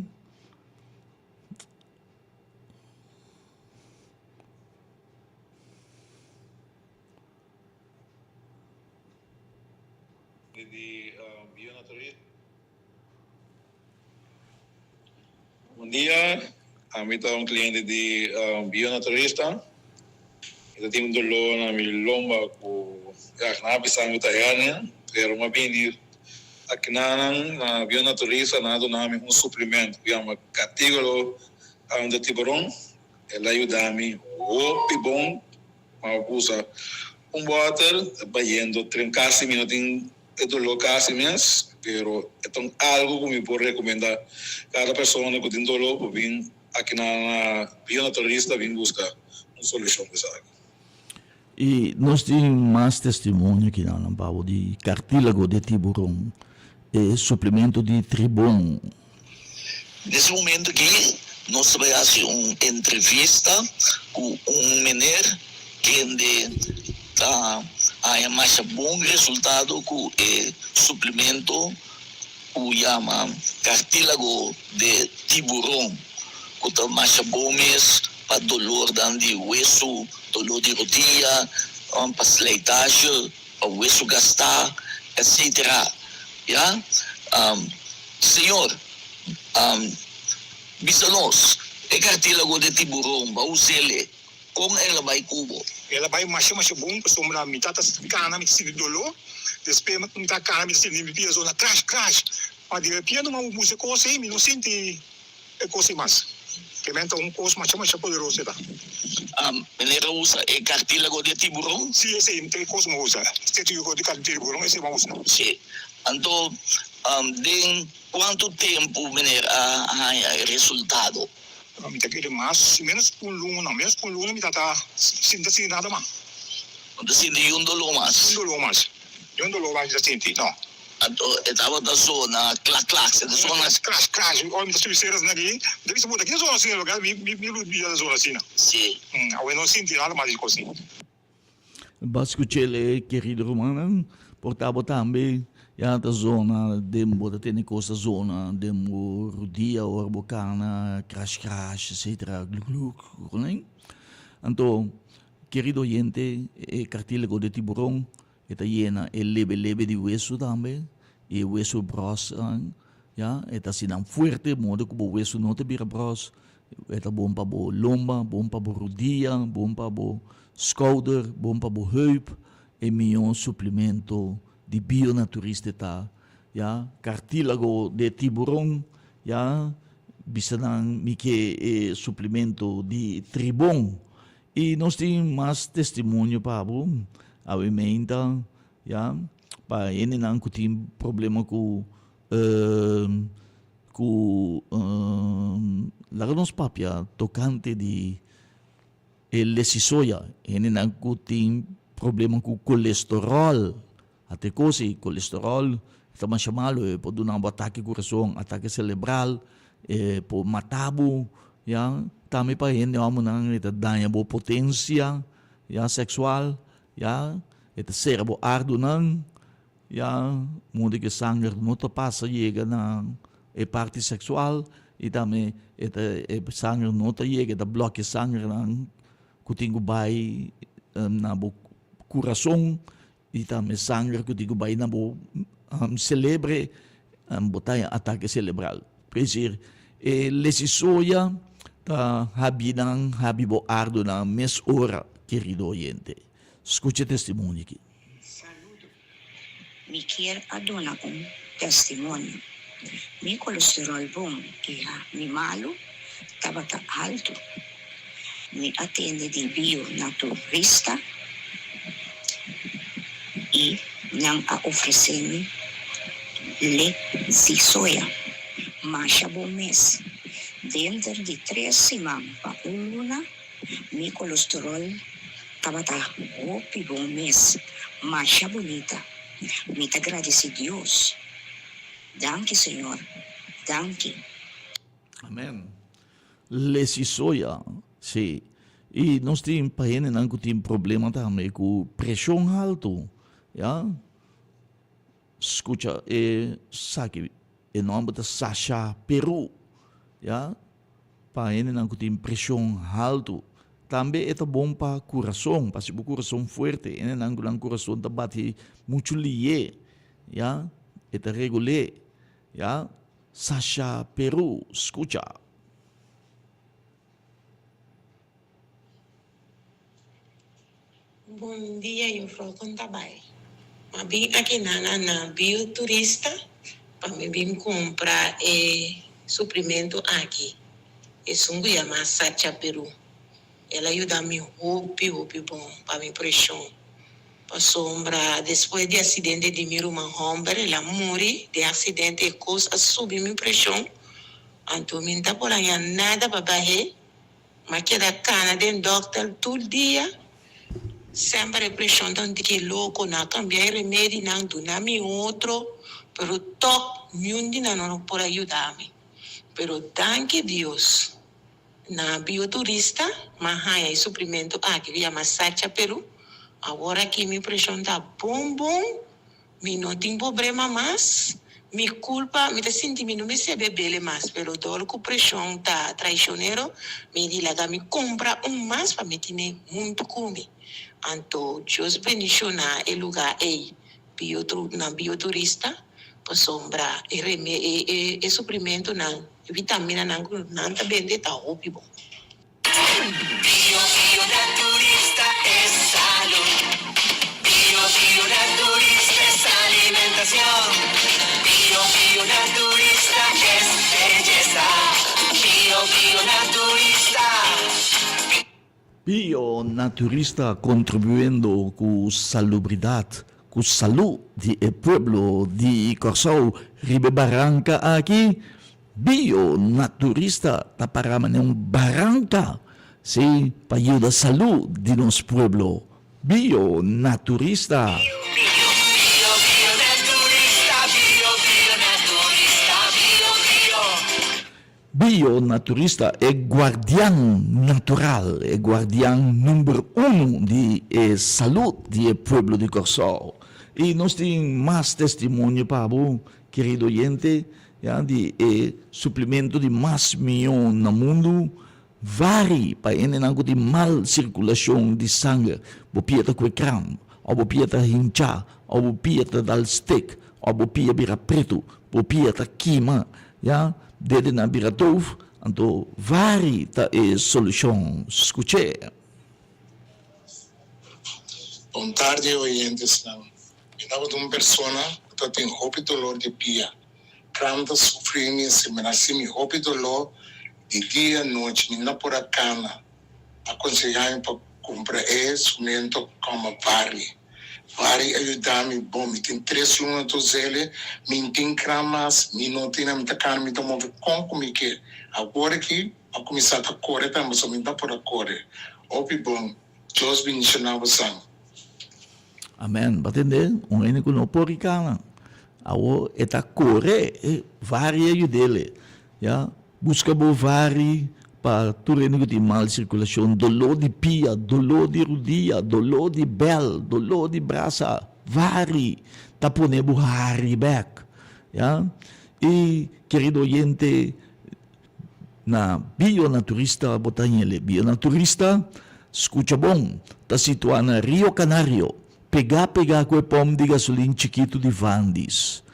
D: Bon dia, ami ta un cliente di Bionaturista. Mi ta tin un dolor na mi lomba cu ya nan a bisa mi ta hernia, pero mi a bini akinanan na Bionaturista nan a duna mi un suplemento cu yama Catigolo de Tiburon. El a yuda mi hopi bon. Ma bo usa un bòter ta bayendo tren kasi mi no tin e doló kasi mes pero e ta un algo ku mi por rekomendá kada persona ku tin doló por bin. Aki na Bionaturista bin buska un solushon pa esaki.
A: I nos tin mas testimonio ki nan babo di cartílago de tiburon, e suplemento di tribon.
E: Nes e momento aki nos ta bai hasi un entrevista ku un meneer kende ta haña masha bon resultado ku e suplemento ku yama cartílago de tiburon ku ta masha bon mes pa dolornan di wesu, dolor di rodia, pa slijtage, pa wesu gastá, etc. Ya. Señor, bisa nos, e cartílago de tiburon, bo a us'el? Kon el a bai ku bo?
F: El a bai masha masha bon pasobra mi tata kana mi ta sinti doló, despues mi ta kana mi ta sinti mi pia zona crash crash, ma di repente mi a usa e kos ei mi no sinti e kos ei mas. Kemen ta un kos masha masha poderoso e ta.
E: Meneer a usa e cartílago di e tiburon?
F: Si, esei ta e kos mi a usa, e tiburon di tiburon esei mi a usa.
E: Si. Anto den kuantu tempu meneer a haña e resultado?
F: Mi ta kere mas menos ku un luna, menos ku un luna mi ta ta sinti ta sinti nada mas.
E: No ta sinti niun doló mas?
F: Niun doló mas, niun doló mas mi ta sinti, no.
E: Anto e tabata zona klak klak, e ta zona.
F: Crash crash, ora mi ta subi sera asina aki, mi ta bisa puta ki ta zona asina loke mi mi mi ta zona asina.
E: Si.
F: Awe no sinti nada mas di kos asina.
A: Bo a skuch'el, kerido rumannan? Por ta bo tambe ya ta zona den bo ta tene kos ta zona den bo rudia ora bo kana, krash krash, etcetera, gluk gluk, konen? Anto, kerido oyente, e kartílago di tiburon e ta yena e lebe lebe di wesu tambe, i e wesu bros, ya, e ta hasi nan fuerte, modo ku bo wesu no ta bira bros. E ta bon pa bo lomba, bon pa bo rudia, bon pa bo skouder, bon pa bo heup. E mihó suplemento di Bionaturista ta, ya, kartílago de tiburon, ya, bisa nan mi ke e suplemento di tribon. I nos tin mas testimonio pa bo awe meinta, ya, pa hendenan ku tin problema ku Ku laga nos papia tokante di e lesisoya, hendenan ku tin problema ku kolesteròl, ate kos ei, kolesteròl ta masha malu, e por duna bo atake kurason, atake selebral, e por mata bo, ya. Tambe pa hende hòmbernan e ta daña bo potensia, ya, seksual, ya, e ta sera bo ardunan. Ya modo ku e sanger no ta pasa yega na e parti seksual i tambe e ta e sanger no ta yega, e ta blòkia e sangernan ku tin ku bai na bo kurason i tambe sanger ku tin ku bai na bo selebre, bo ta haña atake selebral. Por esir e lesisoya ta habi nan habi bo ardunan mes ora, kerido oyente. Skucha e testimonio aki.
G: Saludo. Mi kier a duna un testimonio. Mi colesterol bon i ha mi malu tabata altu. Mi a tende di bio naturista i nan a ofrece mi lechi soya. Masha bon mes. Denter di tres siman pa un luna mi colesterol Tabata hopi bon mes, masha bunita. Mi ta gradisi Dios. Danki Señor, danki.
A: Amen. Lesi soya, si. I nos tin pa hendenan ku tin problema tambe ku preshon haltu, ya. Skucha e saki, e nòmber ta Sasha Peru, ya. Pa hendenan ku tin preshon haltu. Tambe e ta bon pa kurason, pa hasi bo kurason fuerte. Hendenan ku nan kurason ta bati muchu lié, ya, e ta regul'é, ya. Sasha Peru, skucha.
H: Bon dia juffrouw kon ta bai? Ma bin aki nana na Bio Turista pa mi bin kumpra e suplimento aki esun ku yama Sacha Peru el a yuda mi hopi hopi bon pa mi preshon pasobra despues di asidente di mi ruman homber el a muri den asidente e kos a subi mi preshon. Anto mi n'ta por haña nada pa bah'é. M'a keda kana den dòkter tur dia. Semper e preshon ta un tiki loko. Nan a kambia e remedinan, duna mi otro, pero tòg niun di nan no por a yuda mi. Pero danki Dios, na Bioturista m'a haña e suplimento aki ku yama Sacha Peru. Awor aki mi preshon ta bon bon. Mi no tin pobrema mas. Mi culpa, mi ta sinti mi no mester bebele mas, pero dor cu presion ta traicionero, mi di laga mi cumpra un mas pa mi tine hunto cu mi. Anto Dios bendiciona e lugar ey, bio na bioturista, pasobra e reme e e suprimentonan, e vitaminanan cu nan ta bende ta hopi bon.
I: Bio bio naturista es salud Bio bio naturista es alimentacion Bio bio naturista es belleza Bio bio naturista.
A: Bio naturista contribuyendo cu salubridad cu salud di e pueblo di Corsou riba e baranca aki. Bio naturista ta para manera un baranka, sí, pa yuda salú di nos pueblo. Bio naturista. Bio naturista, e guardian natural, e guardian number uno di e salú di e pueblo di Kòrsou. I nos tin mas testimonio pa bo, kerido oyente. Ya di e suplimento di mas mihó na mundu, vari pa hendenan ku tin mal sirkulashon di sanger. Bo pia ta kue kram, òf bo pia ta hinchá, òf bo pia ta dal stek, òf bo pia bira pretu, bo pia ta kima, ya, dedenan bira dof, anto vari ta e solushon. Skuch'é!
J: Bon tardi oyentesnan. Mi tabata un persona ku ta tin hopi dolor di pia. Kram ta sufri mi si mi hasi mi hopi dolor di dia nochi mi no por a kana. A konsehá mi pa kumpra e instrumento kòmò Vari. Vari a yuda mi bon. Mi tin tres luna ta us'el, mi n'tin kram mas, mi no tin mi ta kana mi ta move kon ku mi ke. Awor aki a kuminsá ta kore tambe pasobra mi no por a kore. Hopi bon. Dios bendiciona bosan.
A: Amen. Bo tende? Un hende ku no por rikana. Awor e ta kore e vari a yud'el. Ya. Buska bo vari pa tur hende ku tin mal sirkulashon, doló di pia, doló di rudia, doló di bèl, doló di brasa. Vari ta pone bo hari bèk. Ya. I kerido oyente, Na Bionaturista bo ta hende. Bionaturista, skucha bon, ta situá na Rio Canario, pegá pegá ku e pòmp di gasolin chikitu di Vandis.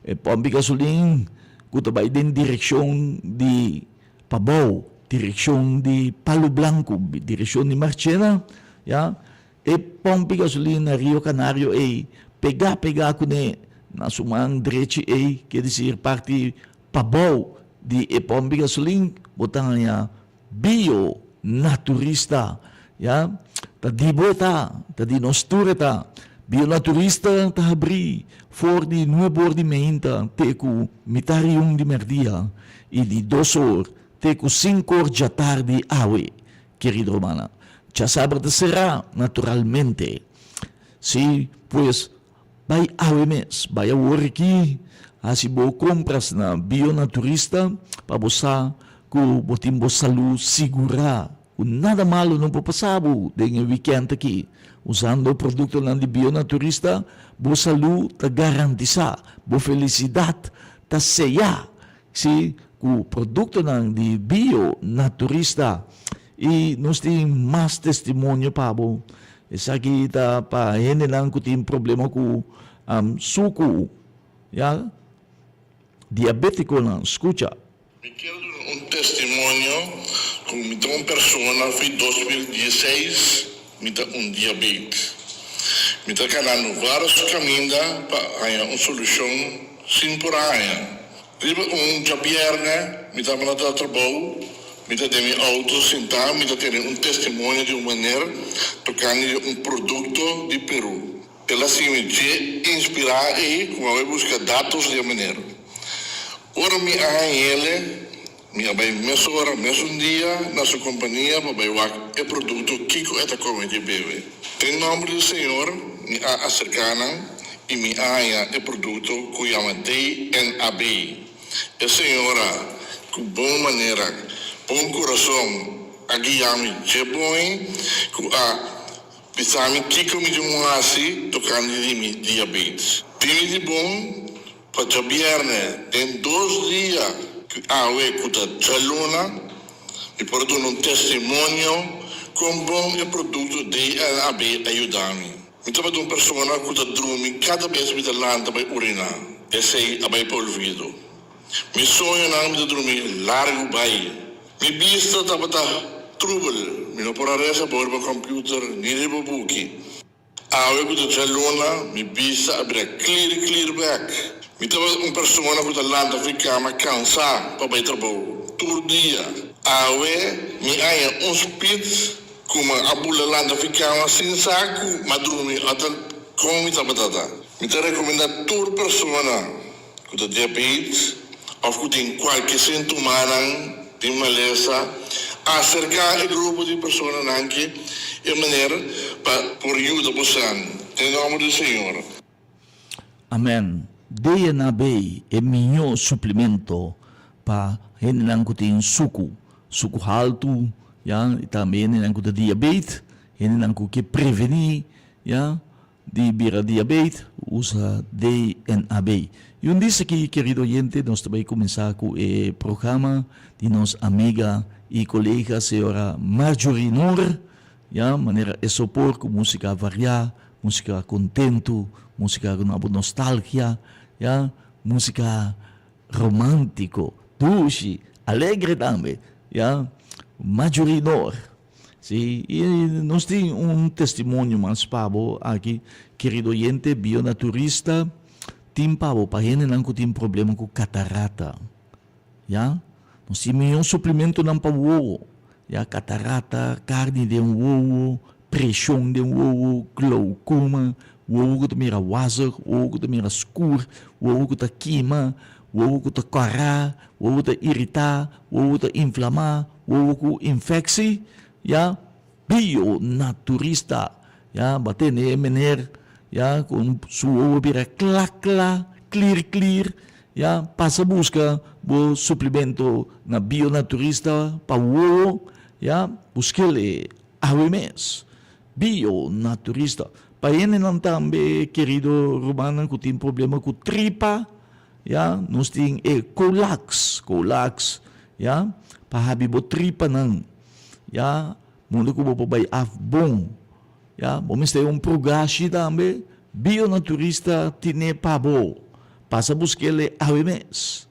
A: E pòmp di gasolin ku ta bai den direkshon di Pabou, direkshon di Palu Blanku, direkshon di Marchena, ya. E pòmp di gasolin na Rio Canario ei, pegá pegá kuné na su man drechi ei, ke desir parti Pabou di e pòmp di gasolin bo ta haña bio naturista, ya. Ta di bo e ta, ta di nos tur e ta. Bio naturista ta habrí for di nuebe or di meinta te ku mitar i un di mèrdia i di dos or te ku sinku or djatardi awe, kerido rumannan. Djasabra ta será, naturalmente. Sí, pues Bai awe mes, bai awor aki, hasi bo kompras na Bionaturista pa bo sa ku bo tin bo salú sigurá, ku nada malu no por pasa bo den e wikènt aki. Usando produktonan di Bionaturista, bo salú ta garantisá, bo felisidat ta seyá, sí, ku produktonan di Bionaturista. I nos tin mas testimonio pa bo. Esaki ta pa hendenan ku tin problema ku suku, ya, diabetikonan, skucha.
K: Mi kier duna un testimonio ku mi ta un persona fi 2016 mi ta un diabet. Mi ta kanando vários kaminda pa haña un solushon sin por a haña. Riba un djabièrnè mi tabata na trabou, mi ta den mi outo sintá, mi ta tene un testimonio di un meneer tokante di un produkto di Perú. El a sigui mi dje inspirá ei ku mi a bai buska datos di e meneer. Ora mi a hañ'ele. Mi a bai mesora mesun dia na su kompania pa bai wak e produkto kiko e ta kome di bebe. Den nòmber di Señor mi a aserká nan i mi a haña e produkto ku yama DNAB. E señora ku bon manera, bon kurason a guia mi dje bon ku a bisa mi kiko mi tin ku hasi tokante di mi diabetes. Bini di bon Pa djabièrnè, den dos dia ku awe ku ta djaluna, mi por duna un testimonio kon bon e produkto DNAB a yuda mi. Mi tabata un persona ku ta drumi kada bes mi ta lanta bai uriná, esei a bai pa olvido. Mi soñonan mi ta drumi largu bai. Mi bista tabata trubel, mi no por a resa bo riba kòmpiuter ni riba buki. Awe ku ta djaluna, mi bista a bira klir klir bek. Mi tabata un persona ku ta lanta fi kama kansá pa bai trabou tur dia. Awe mi haña un spit ku mi a bula lanta fi kama sin sa ku m'a drumi ata kon mi tabata ta. Mi ta rekomendá tur persona ku ta diabetes òf ku tin kualke sintomanan di malesa, aserká e grupo di personanan aki e manera pa por yuda bosan. Den nòmber di Señor.
A: Amen. DNA bay e mihó suplemento pa hendenan ku tin suku, suku haltu, ya, i tambe hendenan ku ta diabet, hendenan ku ke prevení, ya. Di bira diabet, usa DNAB. I un dis aki, kerido oyente, nos ta bai kuminsá ku e programa di nos amiga i kolega señora Marjorie Noor, ya, manera e sopor ku músika variá, músika kontentu, músika ku na bo nostalgia, ya, músika romántiko, dushi, alegre tambe, ya, Marjorie Noor. Sí, i nos tin un testimonio mas pa bo aki, kerido oyente, Bionaturista tin pa bo, pa hendenan ku tin problema ku katarata, ya. Nos tin mion suplimentonan pa wowo, ya, katarata, karni den wowo, preshon den wowo, glaukoma, wowo ku ta mira wazig, wowo ku ta mira skur, wowo ku ta kima, wowo ku ta kòrá, wowo ta iritá, wowo ta inflamá, Wowo ku infeksi, ya, bio naturista, ya, bo a tende e meneer, ya, ku su wowo bira kla kla, klir klir, ya, pasa buska bo suplemento na bio naturista pa wowo, ya, buskel e awe mes, bio naturista. Pa hendenan tambe, kerido rumannan ku tin problema ku tripa, ya, nos tin e Colax, Colax, Ya, pa habi bo tripanan, ya, mundu ku bo por bai af bon, ya, bo mester un prugashi tambe, Bionaturista tine pa bo, pasa busk'el awe mes.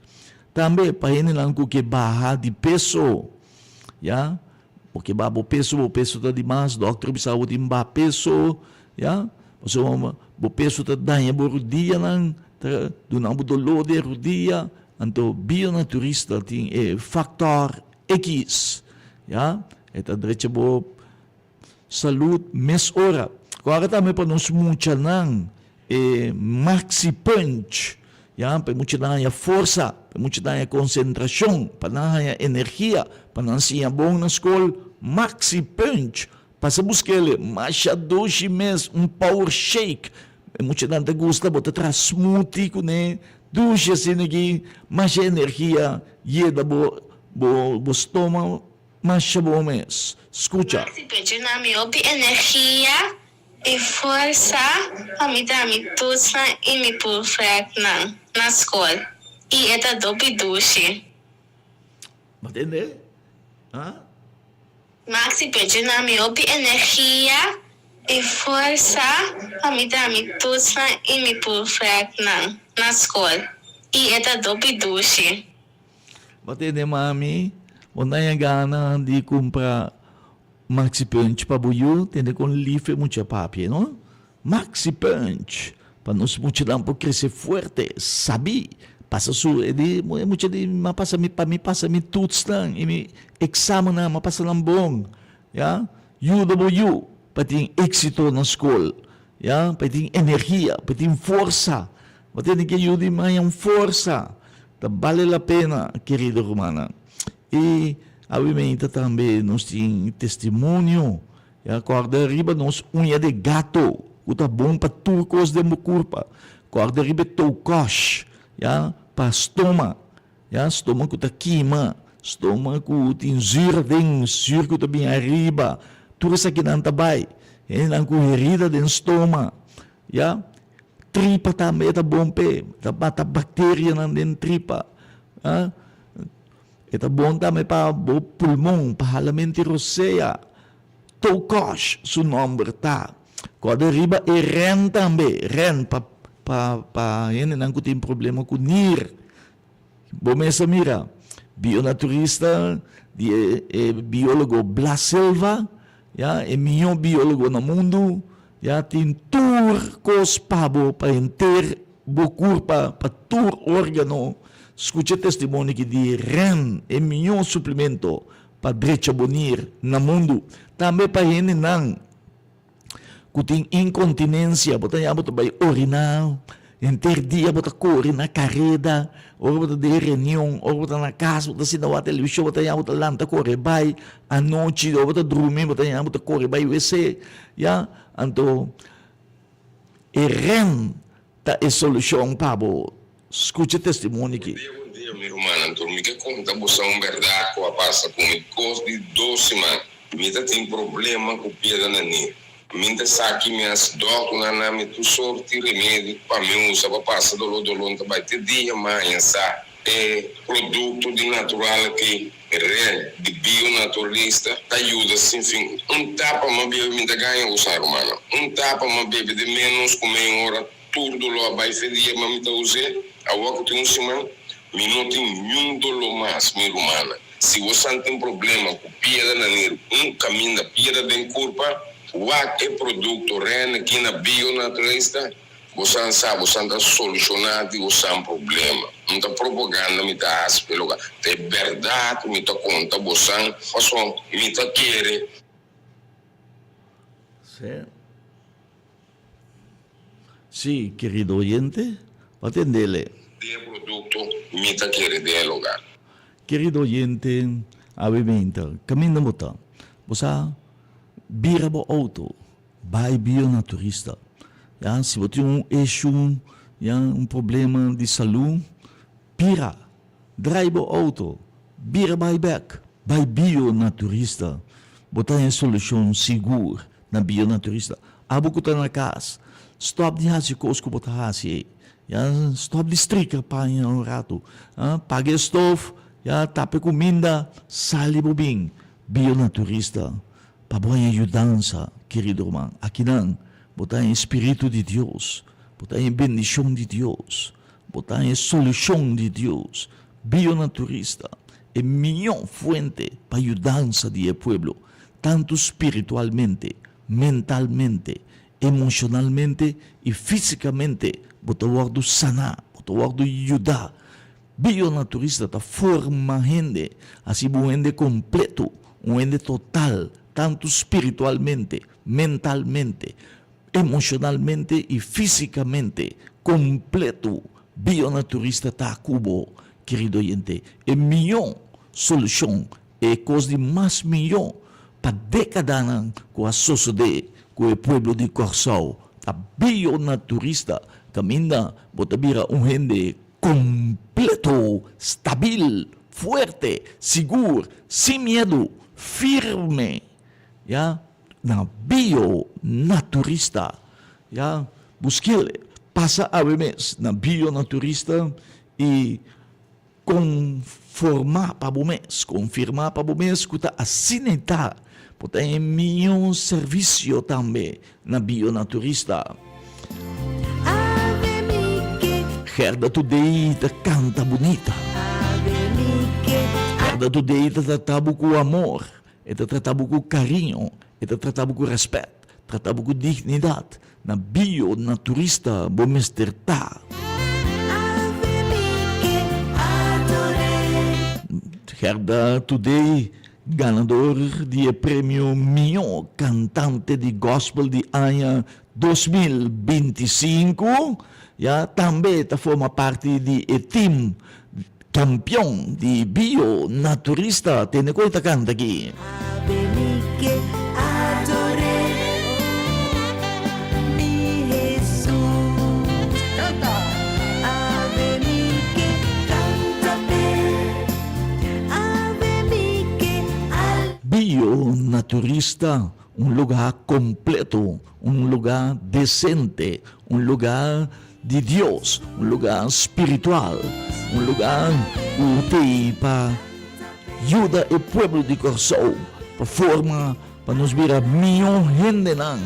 A: Tambe pa hendenan ku ke baha di peso, ya, bo ke baha bo peso, bo peso ta dimas, dòkter bisa bo tin baha peso, ya, pasobra bo peso ta daña bo rudianan, ta duna bo doló den rudia, Anto bionaturista tin e factor X, ya, e ta drecha bo salud mes ora. Ora tambe pa nos muchanan e maxi punch, ya, pa e muchanan haña forsa, pa e muchanan haña concentracion, pa nan haña energia, pa nan siña bon na scol, maxi punch. Pasa busk'el masha dushi mes, un power shake. E muchanan ta gusta, bo ta traha smoothie kuné, dushi asina aki, masha energia yeda bo bo bo stoma masha bon mes. Skucha.
H: Maxi Pecho na mi hopi energia i forsa pa mi traha mi toetsnan i mi proefwerknan na skol i e ta dopi dushi.
A: Bo tende? Ha?
H: Maxi por djuna mi hopi energia i forsa pa mi traha mi toetsnan i mi proefwerknan na skol i e ta dopi dushi.
A: Bo tende mami, bo ta haña gana di kumpra Maxi Punch pa bo yu, tende kon lif e mucha papia no. Maxi Punch, pa nos muchanan por crece fuerte, sabí, pasa su, e di, e mucha di, m'a pasa mi, pa mi pasa mi toetsnan i mi examennan, m'a pasa nan bon, ya. Yuda bo yu pa tin éxito na skol, ya, pa e tin energia, pa e tin forsa. Bo tene ke yuda i haña un forsa. Ta bale la pena, kerido rumannan. I awe meinta tambe nos tin testimonio. Ya kòrda riba nos uña di gato ku ta bon pa tur kos den bo kurpa. Kòrda riba e toukòsh, ya, pa stoma, ya, stoma ku ta kima, stoma ku tin zür aden, zür ku ta bin ariba. Tur esakinan ta bai. Hendenan ku herida den stoma, ya. Tripa tambe ta bon p'e, ta mata bakterianan den tripa, ya. E ta bon tambe pa bo pulmon, pa halamenti rosea. Tokosh su nomber ta. Kòrda riba e ren tambe, ren pa pa pa hendenan ku tin problema ku nir. Bo mes a mira, bionaturista di e e biólogo Blas Silva, ya, e mihó biólogo na mundu, ya, tin tur kos pa bo pa henter bo kurpa, pa tur órgano. Skucha e testimonio aki di ren, e mihó suplemento pa drecha bo nir na mundu. Tambe pa hendenan ku tin inkontinensia, bo ta haña bo ta bai oriná, henter dia bo ta kore na kareda, ora bo ta den reunion, ora bo ta na kas, bo ta sinta wak televishon, bo ta haña bo ta lanta kore bai, anochi ora bo ta drumi bo ta haña bo ta kore bai wc, ya. Anto e ren ta e solushon pa bo. Skucha e testimonio aki.
L: Bon dia, bon dia mi rumannan tur. Mi ke konta boso un bèrdat ku a pasa ku mi kos di dos siman. Mi ta tin problema ku piedra na nir. Mi ta sa ki mi hasi dòkternan na mi tur sorti remedi pa mi usa pa pasa doló. Doló ta bai te dia mi haña sa e produkto di natural aki, ren di bionaturalista, ta yuda sin fin. Un tapa mi a bebe mi ta gaña usa rumannan. Un tapa mi a bebe den ménos ku mei ora. Tur doló a bai fe dia ma mi ta us'é, awor ku tin un siman, mi no tin niun doló mas, mi rumannan. Si bosan tin problema ku piedra na nir un kaminda piedra den kurpa, wak e produkto Rennekin na Bionaturalista, bosan sa bosan ta solushoná di bosan problema. No ta propaganda mi ta hasi p'e loka, ta e bèrdat mi ta konta bosan, pasobra mi ta kere.
A: Sí. Sí, kerido oyente, pa tendele.
L: Den e produkto mi ta kere den e logar.
A: Kerido oyente, awe meinta, kaminda bo ta? Bo sa bira bo outo, bai bionaturista. Ya, si bo tin un issue, ya, un problema di salú, bira, drai bo outo, bira bai bèk, bai bionaturista. Bo ta haña solushon sigur. Na bionaturista. Abo ku ta na kas, stòp di hasi kos ku bo ta hasi ei. Ya, stòp di strika paña un ratu. Paga e stof, ya, tapa e kuminda, sali bo bin bionaturista pa bo haña yudansa, kerido ruman. Akinan bo ta haña e spiritu di Dios, bo ta haña e bendishon di Dios, bo ta haña e solushon di Dios. Bionaturista, e mihó fuente pa yudansa di e pueblo. Tantu spiritualmente, mentalmente, emoshonalmente i físikamente bo ta wòrdu saná, bo ta wòrdu yudá. Bionaturista ta forma hende, hasi bo un hende kompletu, un hende total, tantu spiritualmente, mentalmente, emoshonalmente i físikamente kompletu. Bionaturista ta ku bo, kerido oyente. E mihó solushon E kos di mas mihó pa dékadanan ku a sosodé ku e pueblo di Kòrsou ta bionaturista kaminda bo ta bira un hende kompleto, stabil, fuerte, sigur, sin miedu, firme, ya, na bionaturista, ya. Busk'el, pasa awe mes na bionaturista i. Konformá pa bo mes, konfirmá pa bo mes ku ta asina e ta. Bo ta e mihó servisio tambe na bionaturista. Gerda Today ta kanta bunita. Gerda Today ta trata bo ku amor, e ta trata bo ku kariño, e ta trata bo ku rèspèt, trata bo ku dignidat. Na bio naturista bo mester ta. Gerda Today, ganador di e premio Mihó Kantante di Gospel di aña 2025, ya tambe ta forma parti di e team. Campeon di Bio Naturista tende cu e ta canta aki. Bio Naturista un lugar completo, un lugar decente, un lugar di Dios, un lugar spiritual, un lugar ku t'ei pa yuda e pueblo di Kòrsou pa forma pa nos bira mihó hendenan,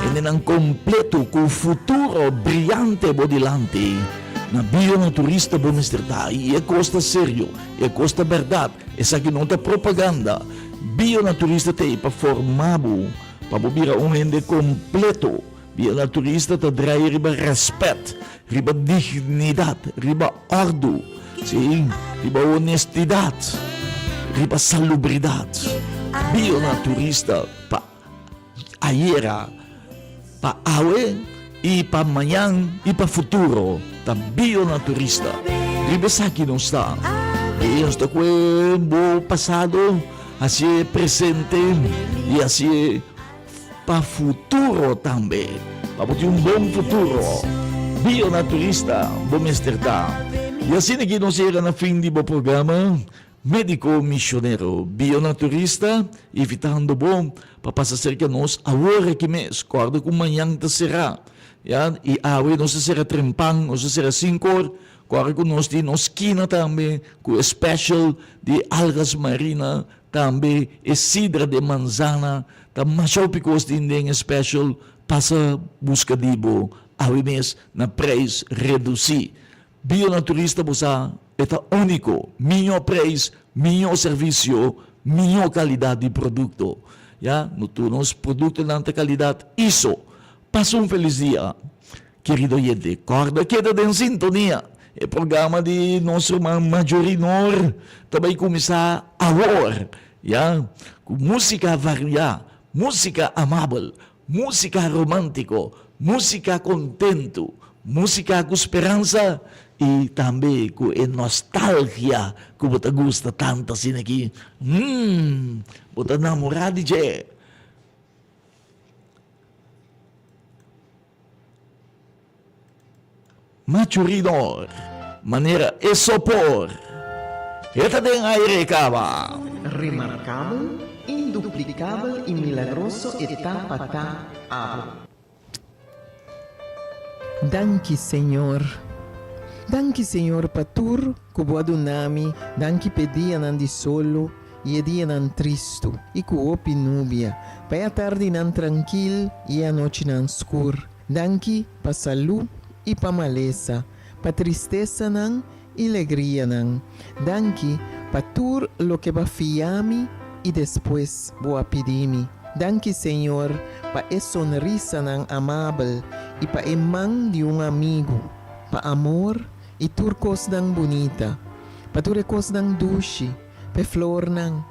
A: hendenan kompleto ku futuro briante bo dilanti. Na bida naturista bo mester ta i e kos ta serio, e kos ta bèrdat, esaki no ta propaganda. Bida naturista t'ei pa forma bo pa bo bira un hende kompleto. Bia naturista ta draai riba rèspèt, riba dignidat, riba òrdu, sí, riba honestidat, riba salubridat. Bia naturista pa ayera, pa awe i pa mañan i pa futuro ta bia naturista. Riba esaki nos ta. I nos ta kue bo pasado hasié presente i hasié. Pa futuro tambe. Pa bo tin un bon futuro. Bionaturista bo mester ta. I asina ki nos yega na fin di bo programa Medico Misionero Bionaturista, invitando bo pa pasa serka nos awor aki mes. Corda cu mañan ta cera. Ya, i awe nos ta cera trempan, nos ta cera sinkor. Corda cu nos tin nos skina tambe cu e special di algas marina Tambe e sidra de manzana ta masha hopi kos tin den e special, pasa buska di bo awe mes na prijs reduci. Bionaturista bo sa e ta unico, miho prijs, miho servicio, miho calidad di producto. Ya, no tur nos productonan ta calidad iso. Pasa un feliz dia. Kerido oyente, kòrda keda den sintonia. E programa di nos ruman Majorinor ta bai kuminsá awor, ya, ku músika variá, músika amabel, músika romántiko, músika kontentu, músika ku speransa i tambe ku e nostalgia ku bo ta gusta tantu asina aki. Hum, bo ta namorá di dje. Machuridor, manera e sopor, e ta den aire kaba.
M: Remarkabel, induplikabel i milagroso e ta pa ta abo. Danki Señor. Danki Señor pa tur ku bo a duna mi, danki p'e dianan di solo i e dianan tristu i ku hopi nubia, pa e atardinan trankil i e anochinan skur. Danki pa salú i pa malesa, pa tristesanan i legrianan. Danki pa tur loke bo a fia mi i despues bo a pidi mi. Danki Señor pa e sonrisanan amabel i pa e man di un amigu, pa amor i tur kosnan bunita, pa tur e kosnan dushi, p'e flornan.